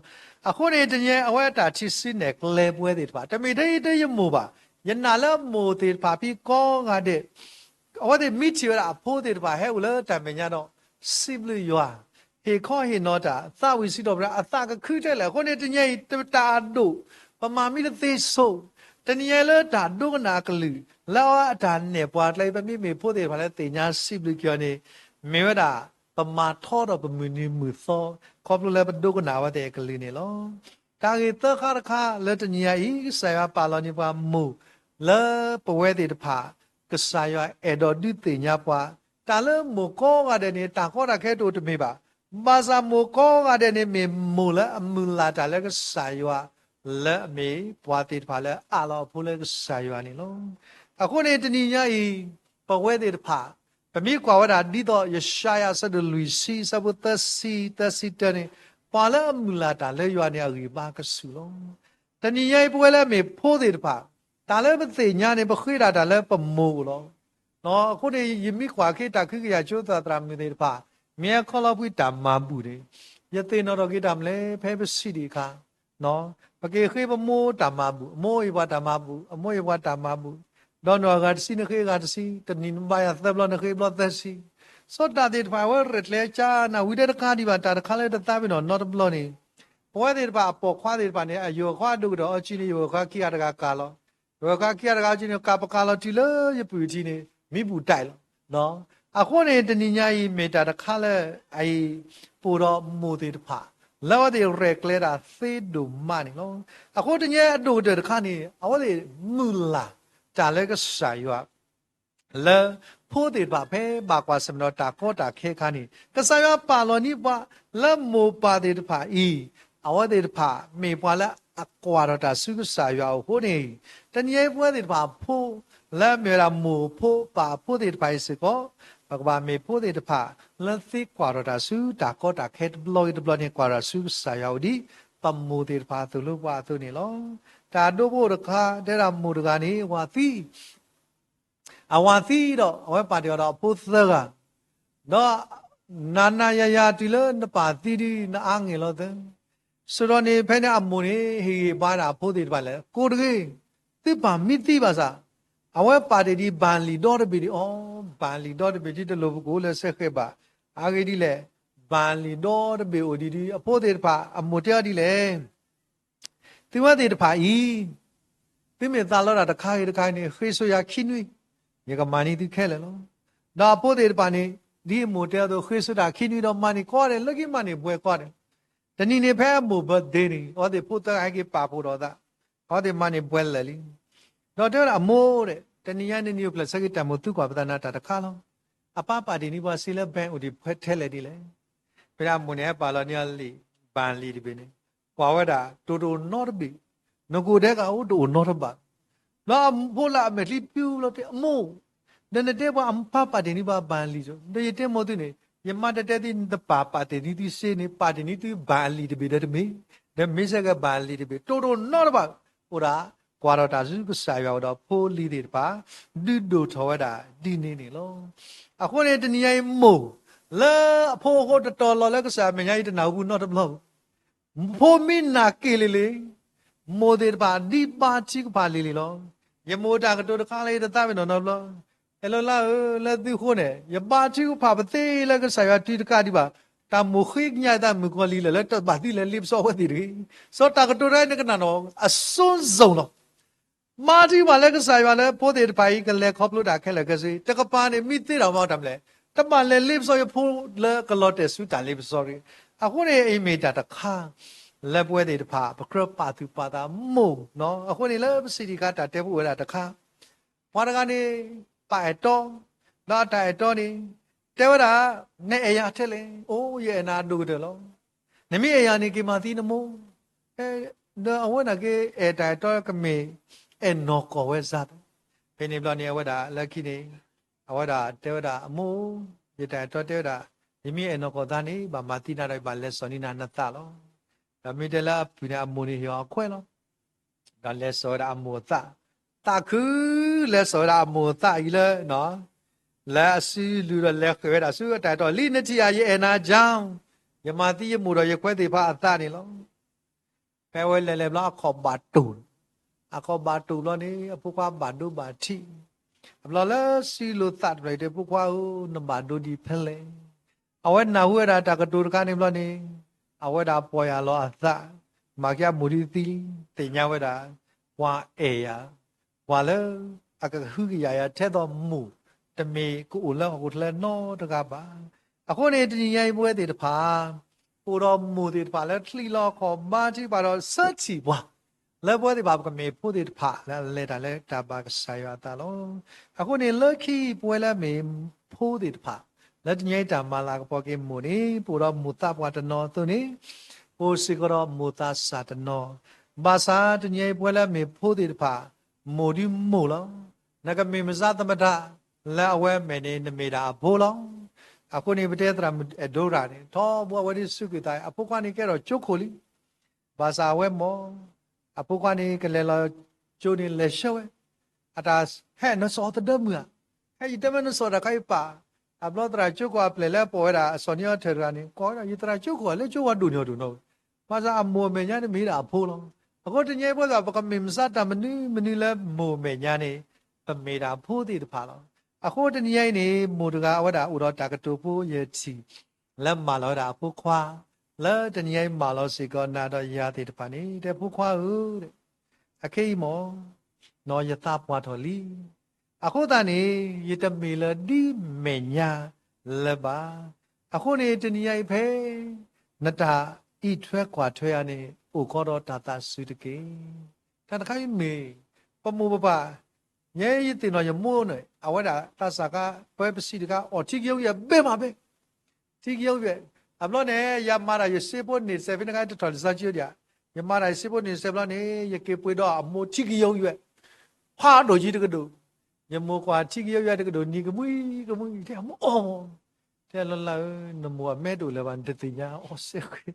အဃိန့ၣ် တနံၤအံၤအဝဲအတၢ်ထံၣ်ဆံနဲၣ်ကျဲပဝဲသ့ၣ်တဖၣ် တမ့ၢ်ထဲယတဲယမိၢ်ဘၣ်, ယနာ်လၢမိၢ်သ့ၣ်တဖၣ်ဖံးကိးဂၤဒဲး အဝဲသ့ၣ်မ့ၢ်ထံၣ်ဝဲဒၣ်အဖိသ့ၣ်တဖၣ်ဟဲအိၣ်လၢတၢ်မဲာ်ညါဒီး စံးဘျုးယွၤ, ဟ့ၣ်ခီဟ့ၣ်နီၤတၢ် သးဝံၣ်စံးထီၣ်ပတြၢၤ အသးကခုထဲလဲၣ်. အဃိန့ၣ် တနံၤအံၤ တၢ်အဒိၣ် ပမၤမံလၢသ့စိ, တနံၤအံၤလၢတၢ်ဒိကနၣ်အကလုၢ် လၢအဝဲအတၢ်နဲၣ်ပှၤကျဲအံၤ ပမ့မ့ၢ်ဖိသ့ၣ်တဖၣ်လၢသ့ၣ်ညါစံးဘျုးက့ၤအီၤန့ၣ် မ့ၢ်ဝဲဒၣ် ပမၤထီဒီးပမုၢ်နံၤမုၢ်သီ ခီဖျိလၢပဒိကနၣ်အဝဲသ့ၣ်အကလုၢ်န့ၣ်လီၤ. တၢ်ဂ့ၢ်သၢခါတခါလၢတနံၤအံၤ ကစၢ်ယွၤပာ်လီၤန့ၢ်ပှၤမိၢ် လၢပဝဲသ့ၣ်တဖၣ် ကစၢ်ယွၤအဲၣ်ဒိးဒုးသ့ၣ်ညါပှၤ, တၢ်လၢမိၢ်ကိးဂၤဒဲးန့ၣ် တၢ်ကီတၢ်ခဲတအိၣ်တမ့ၢ်ဘၣ်. ဘၣ်ဆၣ်မိၢ်ကိးဂၤဒဲးန့ၣ် မ့ၢ်မိၢ်လၢအမုၢ်လၢ်တၢ်လၢကစၢ်ယွၤ လၢအမ့ၢ်ပှၤသ့ၣ်တဖၣ်လၢအအးလီၤအဖိလၢကစၢ်ယွၤန့ၣ်လီၤ. အဃိန့ၣ် တနံၤညါအံၤ ပဝဲသ့ၣ်တဖၣ် ပမ့ၢ်ကွၢ်ဝဲဒၣ်ဒ်သိး ယၡါယၤ အဆၢဒိၣ်လွံၢ်ဆံ အဆၢဖိသၢဆံ သၢဆံတၢန့ၣ်, ပှၤလၢအမုၢ်လၢ်တၢ်လၢယွၤန့ၣ် အဂံၢ်ဘါကဆူၣ်လီၤ. တနံၤညါအံၤ ပဝဲလၢအမ့ၢ်ဖိသ့ၣ်တဖၣ် တၢ်လၢပသ့ၣ်ညါန့ၣ် ပဃ့ဒၣ်တၢ်လၢပမိၢ်အအိၣ်လီၤ. အဃိန့ၣ် ယမ့ၢ်ကွၢ်က့ၤတၢ်ခွဲးကယာ်ကၠိသရၣ်မုၣ်သ့ၣ်တဖၣ် မ့ၢ်ဟဲခီလီၤကွံာ်တၢ်မၤဘူၣ်န့ၣ်, ယသ့ၣ်နီၣ်ထီၣ်က့ၤတၢ်မနုၤလဲၣ် ဖဲပဆံးဒံးအခါ ပက့ၤဃ့ပမိၢ်တၢ်မၤဘူၣ်, အမိၢ်ဟ့ၣ်ပှၤတၢ်မၤဘူၣ်, အမိၢ်ဟ့ၣ်ပှၤတၢ်မၤဘူၣ်, ဒီးနဂၤတဆံ နဃ့ဂၤတဆံ, တနံၣ်နဘါယွၤသၢဘျီ နဃ့ဘျီသၢဆံ, စီၤတၢ်သ့ၣ်တဖၣ် အဝဲရဲၣ်ကျဲၤကနၣ်ဝံၤ တၢ်တခါဒံးဘၣ် တၢ်တခါလၢတသးပ့ၤနီၣ်နီတဘျီန့ၣ်, ပဝဲသ့ၣ်တဖၣ်အပိာ်ခွါသ့ၣ်တဖၣ်န့ၣ် အယိာ်အခွါဒိၣ်ကဒီးအီၤကံန့ၣ် ယိာ်အခွါခံဂၤတဂၤကၤလီၤ, ယိာ်အခွါခံဂၤတဂၤအီၤကံန့ၣ် ကၤပကၤလီၤတုၤလၢယပုၢ်ထံန့ၣ် မံဘူၣ်တၢ်လီၤ. အဃိန့ၣ် တနံၤညါအံၤ မ့ၢ်တၢ်တခါလၢအအံၤ ပအိၣ်ဒီးမိၢ်သ့ၣ်တဖၣ် လၢအဝဲသ့ၣ်ရဲၣ်ကျဲၤတၢ်သ့ဒိၣ်မးန့ၣ်လီၤ. အဃိတနံၤအံၤအဒိၣ်ကတၢၢ်တခါန့ၣ် အဝဲသ့ၣ်မုၢ်လၢ်တၢ်လၢကစၢ်ယွၤ လၢဖိသ့ၣ်တဖၣ်ဖဲဘၣ်ကွၢ်ဆၢၣ်မဲာ်ဒီးတၢ်ကီတၢ်ခဲအခါန့ၣ် ကစၢ်ယွၤပာ်လီၤန့ၢ်ပှၤလၢမိၢ်ပၢ်သ့ၣ်တဖၣ်အံၤ အဝဲသ့ၣ်တဖၣ်မ့ၢ်ပှၤလၢအကွၢ်ထီၣ်တၢ်ဆူကစၢ်ယွၤအအိၣ်အဃိန့ၣ်, တနံၤအံၤပဝဲသ့ၣ်တဖၣ်အဖိ လၢအမ့ၢ်ဝဲဒၣ်မိၢ်အဖိပၢ်အဖိသ့ၣ်တဖၣ်အံၤစ့ၢ်ကီး ပကဘၣ်မ့ၢ်ဖိသ့ၣ်တဖၣ် လၢသ့ကွၢ်ထီၣ်တၢ်ဆူတၢ်ကီတၢ်ခဲတဘျီဂ့ၤတဘျီန့ၣ် ကွၢ်ထီၣ်ဆူကစၢ်ယွၤအအိၣ်ဒ် ပမိၢ်သ့ၣ်တဖၣ်သိၣ်လိပှၤအသိးန့ၣ်လီၤ. တၢ်ဒိဖိတခါ တဲဒၣ်မိၢ်တဂၤန့ၣ် ဝၤသံ အဝၤသံဒီး အဝဲပာ်တ့ၢ်အီၤဒီးအဖိသၢဂၤ, ဒီးနၤနၤယၤယၤ တုၤလၢနပၢ်သံဒုး နအါဂ့ၢ်လီၤသၢ, ဆိဒီးန့ၣ် ဖဲန့ၣ်အမိၢ်န့ၣ် ဟ့ၣ်ဂံၢ်ဘါဒၣ်အဖိသ့ၣ်တဖၣ်လဲၣ်, ကိးတဂ့ၤ, သုပၢ်မ့ၢ်သံဘၣ်ဆၣ် အဝဲပာ်တ့ၢ်ဒံးဘၣ်လံၣ်ဒီတဘ့ၣ်ဒံးအီၤ, ဘၣ်လံၣ်ဒီတဘ့ၣ်ဒံးတလိၣ်ပကိးလၢစဲဃဲၤဘၣ်. အဂ့ၢ်ဒ်လဲၣ်, ဘၣ်လံၣ်ဒီတဘ့ၣ်အိၣ်ဒံးဒံး အဖိသ့ၣ်တဖၣ်အမိၢ်တဲအီၤဒ်လဲၣ်, သုဝဲသ့ၣ်တဖၣ်အံၤ, သုမ့ၢ်သးလီတၢ်တခါဂ့ၤတခါဂ့ၤန့ၣ် ဃ့ဆိယၤခံနွံ, ယကမၤန့ၢ်သုခဲလၢာ်လီၤ. ဒီးအဖိသ့ၣ်တဖၣ်န့ၣ်, ဒ်အမိၢ်တဲအသိး ဃ့ဆိတၢ်ခံနွံဒီးမၤန့ၢ်ကိးဂၤဒဲး, လၢခံမၤန့ၢ်ပှဲၤကိးဂၤဒဲး. တနံၤန့ၣ်ဖဲအမိၢ် birthday န့ၣ် အဝဲသ့ၣ်ဖိသၢဂၤဟဲက့ၤပာ်ဖှိၣ်ဒီးအသး, အဝဲသ့ၣ်မၤန့ၢ်ပှဲၤလၢာ်လံ. ဒီးတဲဝဲဒၣ်အမိၢ်ဒီး တနံၤညါန့ၣ် နံၣ်အိၣ်ဖျဲၣ်ဆၢက့ၤ တၢ်မိၣ်သံကွၢ်ပသးနၤတၢ်တခါလီၤ. အပၢ်ပာ်တ့ၢ်န့ၢ်ပှၤစ့လၢ bank အိၣ်ဒံးထဲလဲၣ်ဒ်လဲၣ်. ဖဲဒၣ်အမိၢ်န့ၣ်ဟဲပာ်လီၤန့ၢ်အီၤလံာ်, ဘၣ်လံာ်တဘ့ၣ်န့ၣ်, ကွၢ်ဝဲဒၣ် တိၢ်တအိၣ်နီတဘ့ၣ်, နကိၣ်ဒဲကအိၣ်တအိၣ်နီတဘၣ်. ဒီးအဖိလၢအမဲာ်ချံပျူၤလီၤတဲ အမိၢ်, ဒီးနတဲပှၤအပၢ်ပာ်တ့ၢ်န့ၢ်ပှၤဘၣ်လံာ်, ဒီးယတဲမိၢ်သုန့ၣ် ယမါတတဲသု နတပာ်ပာ်တ့ၢ်န့ၢ်သုစ့န့ၣ် ပာ်တ့ၢ်န့ၢ်သုဘၣ်လံာ်တဘ့ၣ်ဒီးတမ့ၢ်, ဒီးမ့ၢ်စဲကဘၣ်လံာ်တဘ့ၣ် တိၢ်တအိၣ်နီတဘၣ်. အိၣ်ဒၣ် ကွၢ်ထီၣ်တၢ်ဆူကစၢ်ယွၤအိၣ်ဒီးဖိလံၤသ့ၣ်တဖၣ် ဒုးဒိၣ်ထီၣ်ဝဲဒၣ်ဒ်န့ၣ်န့ၣ်လီၤ. အဃိန့ၣ် တနံၤညါအံၤမိၢ်, လၢအဖိအဃိတတီၤလီၤလၢကစၢ်အမဲာ်ညါအံၤ တနၢ်ဟူပူၤနီတဘျီ ဖိမံနၢ်က့ၤလံၤလံၤ, မိၢ်သ့ၣ်တဖၣ်ဒ်ဘါထုကဖၣ်လံၤလံၤလီၤ. ယမိၢ်တၢ်ကတိၤတခါလၢယတသးပ့ၤနီၣ်နီတဘျီ, အဲၣ်လီၤလါဧၢ, လၢသုဃိန့ၣ် ယဘါထုကဖၣ်ပသ့လၢကစၢ်ယွၤတုၤတကးဒံးဘၣ်, တၢ်မိၣ်ဃ့ကညးယသးမုၣ်ကီၤလံၤလၢာ် လၢတဘၣ်သံလဲၤလ့ပစီအဝဲသ့ၣ်တဂ့ၤ. စီၤတၢ်ကတိၤတခါအံၤ နကနၣ်နီၤ အစိဇုံလီၤ. ဘါထုကဖၣ်လၢကစၢ်ယွၤလၢဖိသ့ၣ်တဖၣ်အံၤ ကလဲၤခီဖျိတၢ်ခဲလၢာ်ခဲဆ့, တကပၤန့ၣ် မ့ၢ်သ့တၢ်မၤတၢ်မလဲၣ်, တဘၣ်လဲၤလ့ပစီယဖိလၢကလီၤတဲာ်ဆူတၢ်လ့ပစီတဂ့ၤ. အဃိန့ၣ် အံၤမ့ၢ်တၢ်တခါ လၢပဝဲသ့ၣ်တဖၣ် ပကြၢးပာ်သူၣ်ပာ်သးမိၢ်နီၤ. အဃိန့ၣ်လၢပစံးထံးခါတၢ်တဲဖိဝဲဒၣ်တခါ ပှၤတဂၤန့ၣ် ပာ်အဲၣ်တီ, ဒီးအတၢ်အဲၣ်တီန့ၣ် တဲဝဲဒၣ်, နအဲၣ်ယၤထဲလဲၣ်. အိ ယအဲၣ်နၤအဒိၣ်ကတၢၢ်လီၤ. နမ့ၢ်အဲၣ်ယၤန့ၣ် က့ၤမၤသံနမိၢ်. ဒီးအဝဲန့ၣ်က့ အဲၣ်တၢ်အဲၣ်တီကမ့ၢ် အဲၣ်နီၢ်ကီၢ်ဝဲစ့ၢ်. ဖဲန့ၣ်ဘျီန့ၣ် အဝဲဒၣ်လၢခံန့ၣ် အဝဲဒၣ်တဲဝဲဒၣ် အမိၢ်, ယတၢ်အဲၣ်တီတဲဝဲဒၣ်, ယမ့ၢ်အဲၣ်နီၢ်ကီၢ်သးန့ၣ် ဘၣ်မၤသံနၤဒီး ယဘၣ်လဲၤစိာ်န့ၢ်နၤနသးလီၤ. ဒီးမ့ၢ်တဲလၢအပုၢ်န့ၣ် အမိၢ်န့ၣ်ဟ့ၣ်အီၤအခွဲးလီၤ. ဒီးလဲၤစိာ်ဝဲဒၣ်အမိၢ်အသး, သးခု, လဲၤစိာ်ဝဲဒၣ်အမိၢ်အသးအံၤလၢ လၢအစုလူၤဒီးလဲၤဃ့ၢ်ဝဲဒၣ်ဆူအတၢ်အဲၣ်တီလံ, နထံၣ်ဧါ, ယအဲၣ်နၤကၠီ, ယမၤသံယမိၢ်ဒီးယခွဲးသ့ၣ်တဖၣ်အသးန့ၣ်လီၤ. ဖဲအဝဲလဲၤလဲၤဘျီ အခီၣ်ဘၣ်တိၢ်, အခီၣ်ဘၣ်တိၢ်ဘျီန့ၣ် အဖိခွါဘၣ်ဒိဘၣ်ထံး, အဘျီလၢစုလိာ်သးတဖျၢၣ်အံၤ တဲဖိခွါဧၢ, နဘၣ်ဒိဒ်ဖဲလဲၣ်. အဝဲနၢ်ဟူဝဲဒၣ်တၢ်ကတိၤတခါန့ၣ်ဘျီန့ၣ် အဝဲဒၣ်ပီၢ်ယၢ်လီၤအသး, မၤက့ၤအမိၢ်ဒ်သံလံ, သ့ၣ်ညါဝဲဒၣ် ပှၤအဲၣ်ယၤ, ပှၤလၢအကဟုကယာ်ယၤထဲသိးမိၢ်, တမ့ၢ်ကအိၣ်လၢဟီၣ်ခိၣ်ချၢနီတဂၤဘၣ်. အဃိန့ၣ် တနံၤညါအံၤပဝဲသ့ၣ်တဖၣ် အိၣ်ဒီးမိၢ်သ့ၣ်တဖၣ်လၢချံးလီၤအခီၣ်ဘါထုကဖၣ်ဒီးဆၢထံၣ်ပှၤ လၢပဝဲသ့ၣ်တဖၣ် ပကမ့ၢ်ဖိသ့ၣ်တဖၣ်လၢအလဲၤတၢ်လၢတၢ်ဘၣ်ကစၢ်ယွၤအသးလီၤ. အဃိန့ၣ် လၢခံပဝဲလၢအမ့ၢ်ဖိသ့ၣ်တဖၣ် လၢတနံၤညါအံၤတၢ်မၤလၤကပီၤက့ၤမိၢ်န့ၣ် ပအိၣ်ဒီးမိၢ်သးပှၢ်တနီၤအသိးန့ၣ် ပအိၣ်စ့ၢ်ကီးဒီးမိၢ်သးစၢ်တနီၤ, ဘၣ်ဆၣ်တနံၤညါအံၤပဝဲလၢအမ့ၢ်ဖိသ့ၣ်တဖၣ် မိၢ်ဒုးမိၢ်လီၤ. နကမ့ၢ်မစါသမတၢ် လၢအဝဲမဲာ်န့ၣ် နမ့ၢ်ဒၣ်အဖိလီၤ. အဃိန့ၣ် ပတဲသရၣ်မုၣ်အဲၣ်ဒိရၣ်န့ၣ် ထီဘိအဝဲဒၣ်စူးကွံာ်သး အဖိခွါန့ၣ်ကဲထီၣ်ကၠိခိၣ်လံ ဘၣ်ဆၣ်အဝဲမ့ၢ် အဖိခွါန့ၣ် ကလဲၤလီၤကၠိန့ၣ် လဲၤဆှၢဝဲ, အတၢ်ဟဲနစီၤသဒၢမုၢ်ဧါ, ဟဲယတဲမ့ၢ်နစီၤတၢ်ခါအံၤပာ်, အဘျီသရၣ်ကၠိခိၣ်အပျဲၢ်လၢအပိာ်ဝဲဒၣ် အစီၤနံအီထၢၣ်တဂၤန့ၣ် ကွၢ်ဝဲဒၣ် ယသရၣ်ကၠိခိၣ်ဧါ လၢကၠိဝဲဒိၣ်န့ၢ်အီၤဒိၣ်နီၢ်ဝဲ, ဘၣ်ဆၣ်အမိၢ်အမဲာ်ညါန့ၣ်မ့ၢ်ဒၣ်အဖိလီၤ. အဃိတနံၤအံၤပဝဲသ့ၣ် ပကမ့ၢ်မစါတၢ်မနုၤမနုၤလၢမိၢ်အမဲာ်ညါန့ၣ် ပမ့ၢ်ဒၣ်ဖိသ့ၣ်တဖၣ်လီၤ. အဃိတနံၤအံၤန့ၣ် မိၢ်တဂၤအဝဲဒၣ်အိၣ်ဒီးတၢ်ကတိၤဖိ ယထံၣ် လၢမၢလီၤဝဲဒၣ်အဖိခွါ, လၢတနံၤအံၤမၢလီၤစ့ၢ်ကီးနၤဒီးယၤသ့ၣ်တဖၣ်န့ၣ် တဲဖိခွါဧၢ, အခဲအံၤမ့ၢ် နီၢ်ယသးပှၢ်ထီၣ်လံ. အဃိသတးန့ၣ် ယတမ့ၢ်လၢဒ်မဲာ်ညါလၢၤဘၣ်. အဃိန့ၣ် တနံၤအံၤဖဲ နတၢ်အံးထွဲကွၢ်ထွဲယၤန့ၣ် အိၣ်ခိးဒီးတၢ်သးစူၤတက့ၢ်. တၢ်တခါအံၤမ့ၢ် ပမိၢ်ပပၢ်, ယဲယသ့ၣ်နီၣ်ယမိၢ်န့ၣ် အဝဲဒၣ်သးစၢ်ခါ ပှဲပစံးတခါ အီၣ်ထံကယီကယီ ဘဲမးဘဲ ထံကယီကယီ, အဘျီန့ၣ် ယမၤတၢ်ယစ့ဖိန့ၣ်တစဲး ဖဲန့ၣ်ခါတထီၣ်လံာ်စီဆှံဒံးဧါ, ယမၤတၢ်ယစ့ဖိန့ၣ်တစဲးဘျီန့ၣ် ယက့ၤပှ့ၤဒီးအမိၢ်ထံကယီကယီ, ဖးဒိၣ်ကံတကဒိၣ်, ယမိၢ်ကွၢ်ထံကယီကယီတကဒိၣ် နံၤကမှံကမှံ တဲအမိၢ်အီၣ်, တဲလီၤလၢ နမိၢ်အမဲတအိၣ်လၢၤဘၣ် နတသ့ၣ်ညါအီၤစဲဃဲၤ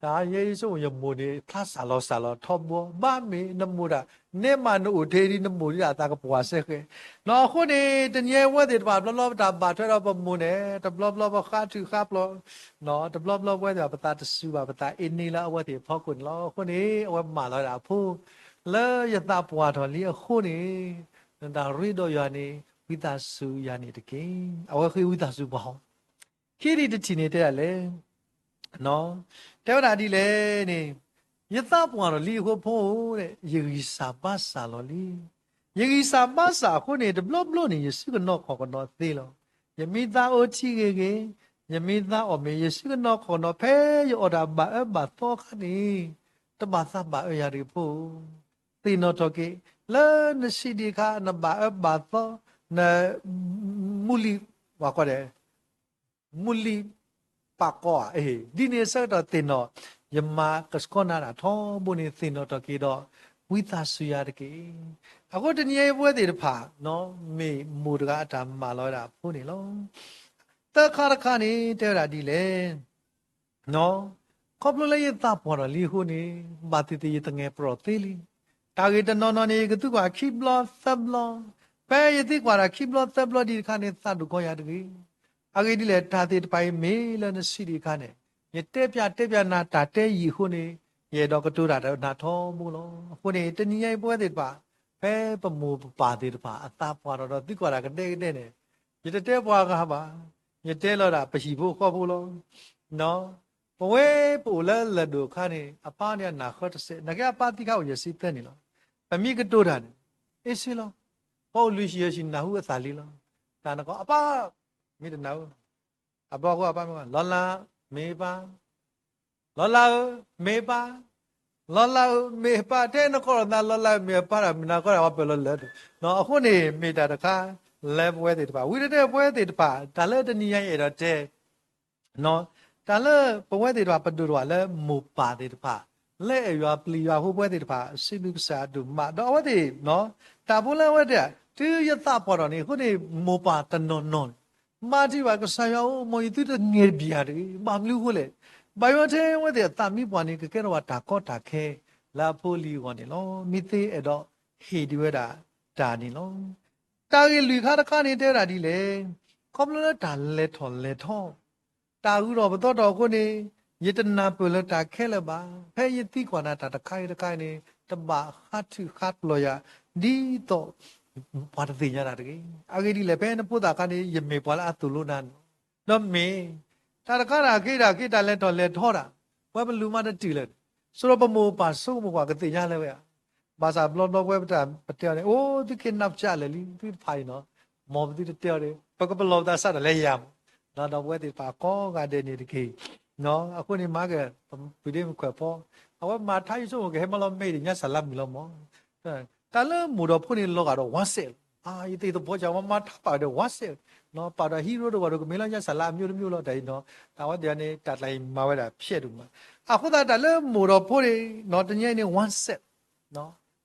တၢ်ယဲယဆိကမိၣ်ယမိၢ်န့ၣ် ဖျါစၢ်လီၤစၢ်လီၤထီဘိ ဘၣ်မ့ၢ်နမိၢ်ဒၣ် နဲမးနအိၣ်ထဲဒ်နမိၢ်ဒ်အသးကပှၢ်စဲဃဲၤ, အဃိန့ၣ် တနံၤအံၤဝဲသ့ၣ်တဖၣ် တဘျီဘျီပတၢ်ဘၣ်ထွဲဒီးပမိၢ်န့ၣ် တဘျီဘျီပဃါထုးဃါပျီၤ, တဘျီဘျီပဝဲသ့ၣ်တဖၣ် ပသးတစူၤဘၣ် ပသးအ့န့လၢအဝဲသ့ၣ်အဖီခိၣ်န့ၣ်လီၤ. အဃိန့ၣ် အဝဲမၢလီၤဝဲဒၣ်အဖိ လၢယသးပှၢ်ထီၣ်လံအဃိန့ၣ် နတၢ်ရ့ဒီးယွၤန့ၣ် ဝံသးစူၤယၤန့ၣ်တက့ၢ်. အဝဲဃ့ဝံသးစူၤပှၤဟီ ခံထံၣ်တထံၣ်န့ၣ်တဲဒ်လဲၣ်, တဲဝဲဒၣ်ဒ်လဲၣ်န့ၣ်, ယသးပှၢ်ထီၣ်လံအဃိဖိဧၢ, ယဂံၢ်စၢ်ဘါစၢ်လီၤလံ. ယဂံၢ်စၢ်ဘါစၢ်အဃိန့ၣ် တဘျီဘျီန့ၣ် ယစုကနီၤခီၣ်ကနီၤသ့လီၤ. ယမ့ၢ်သးအိၣ်ထံဂ့ၤဂ့ၤ, ယမ့ၢ်သးအီၣ်မ့ၤ, ယစုကနီၤခီၣ်ကနီၤ ဖဲယအီၣ်တၢ်ဘၣ်အၢဘၣ်သီအခါန့ၣ်, တဘၣ်သးဘၣ်အၢယၤတဂ့ၤဖိဧၢ. သ့ၣ်နီၣ်ထီၣ်က့ၤ, လၢနဆံးဒံးအခါ နဘၣ်အၢဘၣ်သီ, န မူလံ, ပှၤကိးဒဲး မူလံပာ်ကီဧါ, ဒ်န့ၣ်အဆၢကတီၢ်သ့ၣ်နီၣ်, ယမၤကဆှီနၤတၢ်ထီဘိန့ၣ် သ့ၣ်နီၣ်ထီၣ်က့ၤဒီး ဝံသးစူၤယၤတက့ၢ်. အဃိတနံၤအံၤပဝဲသ့ၣ်တဖၣ် မ့ၢ်မိၢ်တဂၤအတၢ်မၤလီၤဝဲဒၣ်အဖိန့ၣ်လီၤ. သၢခါတခါန့ၣ် တဲဝဲဒၣ်ဒ်လဲၣ် ခီဖျိလၢယသးပှၢ်ထီၣ်လံအဃိန့ၣ်, ဘၣ်သ့ၣ်သ့ၣ်ယသငဲၣ်ပရီၣ်သ့လံ. တၢ်ဂ့ၢ်တနီၤနီၤန့ၣ် ယကသံကွၢ်ခံဘျီသၢဘျီ, ဖဲယသံကွၢ်တၢ်ခံဘျီသၢဘျီဒံးတခါန့ၣ် သးဒိၣ်ကီယၤတဂ့ၤ. အဂ့ၢ်ဒ်လဲၣ်, တၢ်သ့ၣ်တဖၣ်အံၤမ့ၢ်လၢနဆံးဒံးအခါန့ၣ်, ယတဲပျးတဲပျးနၤတၢ်တဲယံာ်အဃိန့ၣ်, ယအဲၣ်ဒိးကတိၤတၢ်ဒီးနၤထီဘိလီၤ. အဃိန့ၣ် တနံၤညါအံၤပဝဲသ့ၣ်တဖၣ်, ဖဲပမိၢ်ပပၢ်သ့ၣ်တဖၣ် အသးပှၢ်ထီၣ်ဒီးသံကွၢ်တၢ်ကဒဲကဒဲန့ၣ်, ယတတဲပှၤဂၤဘၣ်, ယတဲလီၤဒၣ်ပဟံၣ်ဖိဃီဖိလီၤ. ပဝဲပအိၣ်လၢလၢၢ်ဒိၣ်အခါန့ၣ် အပၢ်န့ၣ်အနၢ်ဃၢတစဲး, နာ်က့အပၢ်သံခါအိၣ်ယဲၢ်ဆံသၢနံၣ်လီၤ. ပမ့ၢ်ကတိၤတၢ်န့ၣ် အ့ၣ်စ့လီၤ. ပှၤအိၣ်လွံၢ်ဆံယဲၢ်ဆံနၢ်ဟူအသးလံလီၤ. တၢ်နကီ အပၢ်, မ့ၢ်တနၢ်ဟူ, အဘျီဃီအပၢ်မ့ၢ် လီၤလး, မ့ၢ်ပၢ်, လီၤလးဧၢ, မ့ၢ်ပၢ်, လီၤလးဧၢ, မ့ၢ်ပၢ်, တဲနကီၢ်လီၤသး လီၤလးဧၢ မ့ၢ်ပၢ်တၢ် မ့ၢ်နၤကီၢ်ဒၣ်ဝဲပၢၢ်လီၤလၢာ်, အဃိန့ၣ် မ့ၢ်တၢ်တခါလၢပဝဲသ့ၣ်တဖၣ်, ဝံၤတတဲပဝဲသ့ၣ်တဖၣ် တၢ်လၢတနံၤညါအံၤအဲၣ်ဒိးတဲ တၢ်လၢပဝဲသ့ၣ်တဖၣ် ပဒိၣ်တဖၣ်လၢမိၢ်ပၢ်သ့ၣ်တဖၣ်, လၢအဲၣ်ယွၤပျံၤယွၤအဃိပဝဲသ့ၣ်တဖၣ် စံးဘျုးကစၢ်အဒိၣ်မး, ဒီးအဝဲသ့ၣ်, တၢ်ဖိလၢအဝဲတဲ, တုၤယသးပှၢ်ထီၣ်န့ၣ် အဃိန့ၣ် မိၢ်ပၢ်တနီၤနီၤန့ၣ်, မၤထံၣ်ဘၣ်ကစၢ်ယွၤအိၣ် မ်ယသုတဂ့ၤတဘျီတဂ့ၤ, ဘၣ်မနုၤအဃိလဲၣ်, ဘၣ်ယွၤထဲအဝဲသ့ၣ်အသးမံပှၢ်န့ၣ် ကကဲထီၣ်ဘၣ်တၢ်ကီတၢ်ခဲလၢအဖိအလံၤအဂီၢ်န့ၣ်လီၤ. မ့ၢ်သ့အဲၣ်ဒိးဟ့ၣ်ဒံးဝဲဒၣ်တၢ်န့ၣ်လီၤ. တၢ်ဂ့ၢ်လွံၢ်ခါတခါန့ၣ် တဲဝဲဒၣ်ဒ်လဲၣ်, ခီဖျိလၢတၢ်လဲၤထီၣ်လဲၤထီ, တၢ်ဂုၤထီၣ်ပသီထီၣ်အဃိန့ၣ်, ယတနၢ်ပၢၢ်လၢတၢ်ခဲလၢာ်ဘၣ်. ဖဲယသံကွၢ်နၤတၢ်တခါအံၤတခါအံၤန့ၣ် တဘၣ်ဃါထုးဃါပျီၢ်ယၤ, ဒ်သိးပှၤတသ့ၣ်ညါတၢ်တဂ့ၤ. အဂ့ၢ်ဒ်လဲၣ်, ဖဲနဖိသၣ်အခါန့ၣ် ယမ့ၢ်ပှၤလၢအသိၣ်လိနၤန့ၣ်လီၤ. ဒီးမ့ၢ် တၢ်တခါတၢ်ခံတၢ်ခံ တၢ်လဲၤထီၣ်လဲၤထီတၢ်, ပဝဲပလူၤမးတတုၤလဲၣ်, ဆိဒီးပမိၢ်ပၢ်ဆိကမိၣ်ကွၢ်ကသ့ၣ်ညါလၢဝဲဧါ. ဘၣ်ဆၣ်ဘျီဘျီပဝဲပတၢ်ပတဲအီၤန့ၣ် အိၣ်သုက့ၤနၢ်ပၢၢ်လၢာ်လံ သုတဖၣ်အံၤနီၤ, မ်ပသုတတဲအီၤဒီး ပကပလီၢ်ပသးစးထီၣ်လၢယၤမး, ဒီးပဝဲသ့ၣ်တဖၣ်ကိးဂၤဒဲးန့ၣ်တက့ၢ်. အဃိန့ၣ်မၤက့ၤ ပပုၢ်ဒ့မုၣ်ခွဲးဖီ, အဝဲမၤထါယံၣ်ဆိကမိၣ်ကဟဲမၤလီၤမဲာ်ဒံးညါစၢ်လၢမုၢ်လီၤမး. တၢ်လၢမိၢ်ဒီးဖိန့ၣ် လီၤဂာ်ဒီးဝးစဲးလီၤ. ယသ့ၣ်သဘီကၢ် ဝဲမၤထါပာ်ဒီးဝးစဲး, ပာ်ဒီးဟံးရိတဝီဒီး ကမ့ၢ်လၢညါစၢ်လၢအမျိုးတမျိုးလီၤ တၢ်အံၤနီၤ. တၢ်ဝဲသ့ၣ်န့ၣ် တၢ်တၢ်အံၤမၤဝဲဒၣ်ဖျဲးဒိၣ်မး. အဃိသတးတၢ်လၢမိၢ်ဒီးဖိန့ၣ် တနံၤအံၤန့ၣ် ဝးစဲး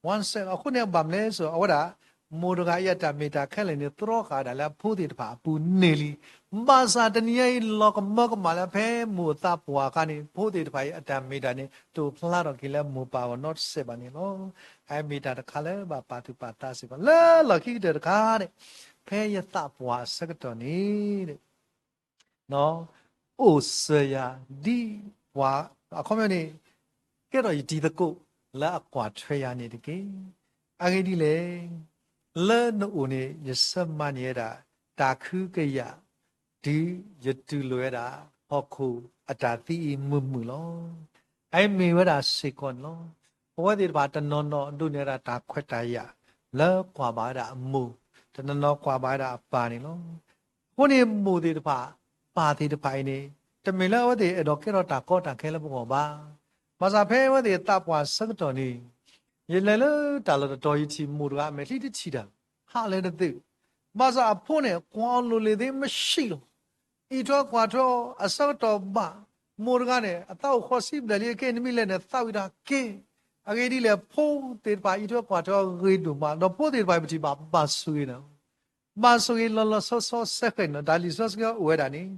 ဝးစဲး အဃိန့ၣ် ဘၣ်မနုၤလဲၣ်ဆို အဝဲဒၣ် မိၢ်တဂၤအံၤအတၢ်မ့ၢ်တၢ်ခဲလၢာ်န့ၣ် တြီဃာ်ဝဲဒၣ်လၢအဖိသ့ၣ်တဖၣ်အပူၤန့ၣ်လံ. ဘၣ်ဆၣ်တနံၤအံၤ လီၤကမၢကမၣ်လၢဖဲမိၢ်အသးပှၢ်အခါန့ၣ် ဖိသ့ၣ်တဖၣ်အံၤအတၢ်မ့ၢ်တၢ်န့ၣ် တအိၣ်ဖျါထီၣ်က့ၤလၢမိၢ်ပၢ်အဂီၢ်နီတစဲးဘၣ်န့ၣ်လီၤ. အမ့ၢ်တၢ်တခါလၢဘၣ်ပာ်သူၣ်ပာ်သးစ့ၢ်ကီး လၢလီၢ်ခံကတၢၢ်တခါန့ၣ် ဖဲယသးပှၢ်အဆၢကတီၢ်န့ၣ် အိၣ်စၢၤယၤဒ်ပှၤ အခီပညီန့ၣ် ကဲထီၣ်ယတံၤသကိးလၢအကွၢ်ထွဲယၤန့ၣ်တက့ၢ်. အဂ့ၢ်ဒ်လဲၣ်, လၢနအိၣ်န့ၣ် ယဆၢမၤန့ၢ်ဝဲဒၣ် တၢ်ခုကယာ် တုၤယတူၢ်လိာ်ဝဲဒၣ် ဟီၣ်ခိၣ်အတၢ်သံအံၤမုာ်မုာ်လီၤ. အအံၤမ့ၢ်ဝဲဒၣ်စ့ၢ်ကီးန့ၣ်လီၤ. ပဝဲသ့ၣ်တဖၣ်တနီၤနီၤဒိးန့ၢ်ဝဲဒၣ်တၢ်ခွဲးတၢ်ယာ် လၢကွၢ်ဘၣ်ဝဲဒၣ်အမိၢ်, တနီၤနီၤကွၢ်ဘၣ်ဝဲဒၣ်အပၢ်န့ၣ်လီၤ. အဃိန့ၣ်မိၢ်သ့ၣ်တဖၣ်, ပၢ်သ့ၣ်တဖၣ်အံၤန့ၣ်, တမ့ၢ်လၢအဝဲသ့ၣ်အဲၣ်ဒိးကဲထီၣ်တၢ်ကီတၢ်ခဲလၢပဂီၢ်ဘၣ်. ဘၣ်ဆၣ်ဖဲအဝဲသ့ၣ်သးပှၢ်ဆၢကတီၢ်န့ၣ်, ယလဲၤလၢတၢ်လီၢ်တတီၤ ယထံၣ်မိၢ်တဂၤအမဲာ်ချံတထံၣ်တၢ်, ဟးလဲၤတသ့, ဘၣ်ဆၣ်အဖိန့ၣ် ကွၢ်အီၤလိၤလ့ၤသ့မ့ၢ်ဆံးလီၤ. အံးထွဲကွၢ်ထွဲအီၤအဆၢကတီၢ်ဘၣ်, မိၢ်တဂၤန့ၣ် အသးအိၣ်ဃိးဆံဘျဲၣ်လံအခဲအံၤ နမ့ၢ်လဲၤန့ၣ် သးဝံၣ်တၢ်ကဲ. အဂ့ၢ်ဒ်လဲၣ်, ဖိသ့ၣ်တဖၣ်အံးထွဲကွၢ်ထွဲအီၤဂ့ၤဒိၣ်မး, ဒီးဖိသ့ၣ်တဖၣ်အံၤပထံၣ်ဘၣ် ဘၣ်ဆိၣ်ဂ့ၤန့ၣ် ဘၣ်ဆိၣ်ဂ့ၤလီၤလီၤဆီဆီစဲဃဲးန့ၣ် တၢ်လံာ်စီဆှံအိၣ်ဝဲဒၣ်န့ၣ်.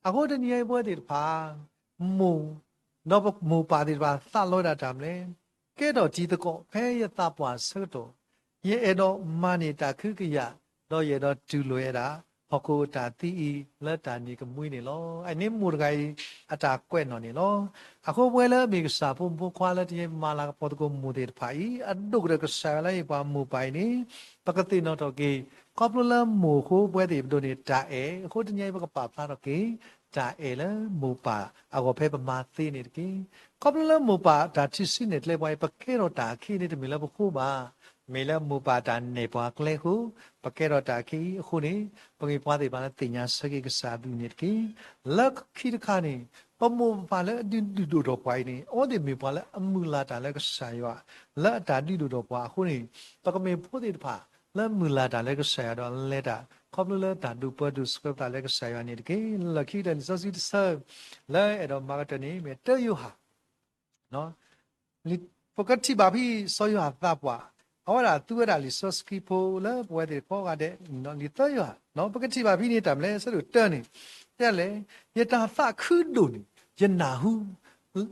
အဃိတနံၤအံၤပဝဲသ့ၣ်တဖၣ်, မိၢ်, ဒီးမိၢ်ပၢ်သ့ၣ်တဖၣ်သးလီဝဲဒၣ်တၢ်မနုၤလဲၣ်. ကဲထီၣ်တံၤသကိးဖဲယသးပှၢ်ဆၢကတီၢ်, ယအဲၣ်ဒိးမၤန့ၢ်တၢ်ခုကယာ်, ဒီးယအဲၣ်ဒိးတူၢ်လိာ်ဝဲဒၣ် ဟီၣ်ခိၣ်အတၢ်သံအံၤလၢတၢ်နံၤကမှံန့ၣ်လီၤ. အန့ၣ်မိၢ်တဂၤအံၤ အတၢ်ကွဲးနီၣ်န့ၣ်လီၤ. အဃိပဝဲလၢအမ့ၢ်ကစၢ်ဖိမုၣ်ဖိခွါလၢတနံၤအံၤပမၤလၤကပီၤသကိးမိၢ်သ့ၣ်တဖၣ်အံၤ အဒိၣ်ကတၢၢ်ကစၢ်ယွၤလၢဟ့ၣ်ပှၤမိၢ်ပၢ်အံၤန့ၣ် ပကသ့ၣ်နီၣ်ထီၣ်က့ၤ ခီဖျိလၢမိၢ်အဃိပဝဲသ့ၣ်ပဒိးန့ၢ်တၢ်အဲၣ် အဃိတနံၤအံၤပကပာ်ဖျါထီၣ်က့ၤ တၢ်အဲၣ်လၢမိၢ်ပၢ်အဂီၢ်ဖဲပမၤသ့န့ၣ်တက့ၢ်. ခီဖျိလၢမိၢ်ပၢ်တၢ်ထံၣ်ဆံးနဲၣ်ကျဲပှၤအံၤ ပကဲထီၣ်တၢ်အခံန့ၣ် တမ့ၢ်လၢပဃိဘၣ်. မ့ၢ်လၢမိၢ်ပၢ်တၢ်နဲၣ်ပှၤကျဲအဃိ ပကဲထီၣ်တၢ်အခံအံၤအဃိန့ၣ် ပဂ့ၢ်ပှၤသ့ၣ်တဖၣ်လၢသ့ၣ်ညါဆၢက့ၤကစၢ်အဘျုးန့ၣ်တက့ၢ်. လၢခံတခါန့ၣ် ပမိၢ်ပပၢ်လၢအဒုးဒုၣ်ဒိၣ်ထီၣ်ပှၤအံၤန့ၣ် အဝဲသ့ၣ်မ့ၢ်ပှၤလၢအမုၢ်လၢ်တၢ်လၢကစၢ်ယွၤ လၢအတၢ်ဒုးဒိၣ်ထီၣ်ပှၤအဃိန့ၣ် ပကမ့ၢ်ဖိသ့ၣ်တဖၣ် လၢမုၢ်လၢ်တၢ်လၢကစၢ်ယွၤဒီးလဲၤတၢ် ခီဖျိလၢတၢ်ဒိၣ်ပၢဒိၣ်ဆှၢပသးလၢကစၢ်ယွၤန့ၣ်တက့ၢ်. လၢခံကတၢၢ်လံာ်စီဆှံတဆၢ လၢအဲၣ်ဒိးမၤကတၢၢ်န့ၣ် မ့ၢ်တၢယိၤဟၣ် ပကထံၣ်ဘၣ်ဖဲစီၤယိၤဟၣ်သးပှၢ် အဝဲဒၣ်သူဝဲဒၣ်လံာ်စီဆှံဖိလၢပဝဲသ့ၣ်ကိးဂၤဒဲး လံာ်သၢယိၤဟၣ် ပကထံၣ်ဘၣ်ဖဲန့ၣ် တၢ်မလဲၣ် ဆၢဒိၣ်တၢန့ၣ် တဲလဲၣ် ယတၢ်သးခုဒိၣ်န့ၣ် ယနၢ်ဟူ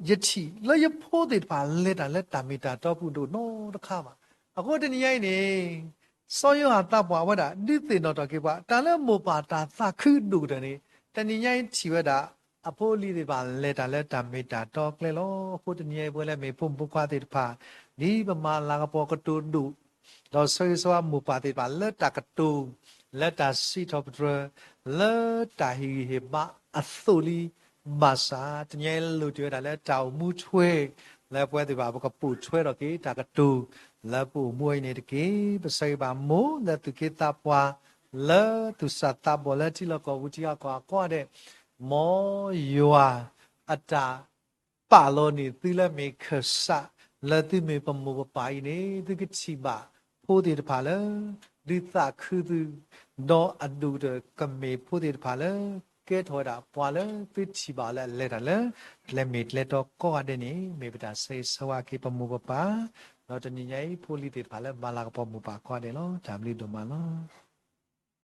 ယထံၣ်လၢယဖိသ့ၣ်တဖၣ် လဲၤတၢ်လၢတၢ်မ့ၢ်တၢ်တီပူၤဒိၣ်နီတခါဘၣ်. အဃိတနံၤညါအံၤန့ၣ် စီၤယိၤဟၣ်သးပှၢ်အဝဲဒၣ် ဒုးသ့ၣ်နီၣ်ထီၣ်က့ၤပှၤ တၢ်လၢမိၢ်ပၢ်တၢ်သးခုဒိၣ်ကတၢၢ်န့ၣ် တနံၤညါအံၤထံၣ်ဝဲဒၣ် အဖိအလံၤသ့ၣ်တဖၣ် လဲၤတၢ်လၢတၢ်မ့ၢ်တၢ်တီကျဲလီၤ. အဃိတနံၤညါအံၤ ပဝဲလၢမ့ၢ်ဖိမုၣ်ဖိခွါသ့ၣ်တဖၣ် ဒ်ပမၤလၤကပီၤကတိၤဒိၣ် ဒီးဆၢဂ့ၤဆၢဝါမိၢ်ပၢ်သ့ၣ်တဖၣ်လၢတၢ်ကတိၤ လၢတၢ်စံးထီၣ်ပတြၢၤ လၢတၢ်ဟ့ၣ်ဂံၢ်ဟ့ၣ်ဘါအသိးလံ ဘၣ်ဆၣ် တနံၤညါအံၤလိၣ်တ့ၢ်ဝဲဒၣ်လၢတၢ်အိၣ်မူထွဲ လၢပဝဲသ့ၣ်တဖၣ် ပကပိာ်ထွဲထီၣ်က့ၤတၢ်ကတိၤ လၢပအိၣ်မူအံၤန့ၣ်တက့ၢ်. ပဆၢဂ့ၤဘၣ်မိၢ်လၢသူၣ်က့သးပှၢ် လၢသူၣ်စၢ်သးဘီၣ်လၢထံလီၢ်ကီၢ်ပူၤထံဂၤကီၢ်ဂၤကိးဂၤဒဲး မ်ယွၤအတၢ် ပာ်လီၤန့ၢ်သုလၢမ့ၢ်ခၢၣ်စး လၢသုမ့ၢ်ပမိၢ်ပပၢ်အံၤန့ၣ် သုကထံၣ်ဘၣ်ဖိသ့ၣ်တဖၣ်လၢ ဒုးသးခုသု ဒီးအဒိၣ်ကတၢၢ်ကမ့ၢ်ဖိသ့ၣ်တဖၣ်လၢ ကဲထီၣ်ဝဲဒၣ်ပှၤလၢသုထံၣ်ဘၣ်လၢအလဲၤတၢ်လၢ ကျဲမ့ၢ်ကျဲတီကိးဂၤဒဲးန့ၣ် မ့ၢ်ပတၢ်ဆၢဂ့ၤဆၢဝါက့ၤပမိၢ်ပပၢ် ဒီးတနံၤညါအံၤ ဖိလံၤသ့ၣ်တဖၣ်လၢမၤလၤကပီၤမိၢ်ပၢ်ကိးဂၤဒဲးလီၤ. တၢ်ဘျုးဒိၣ်မးလီၤ.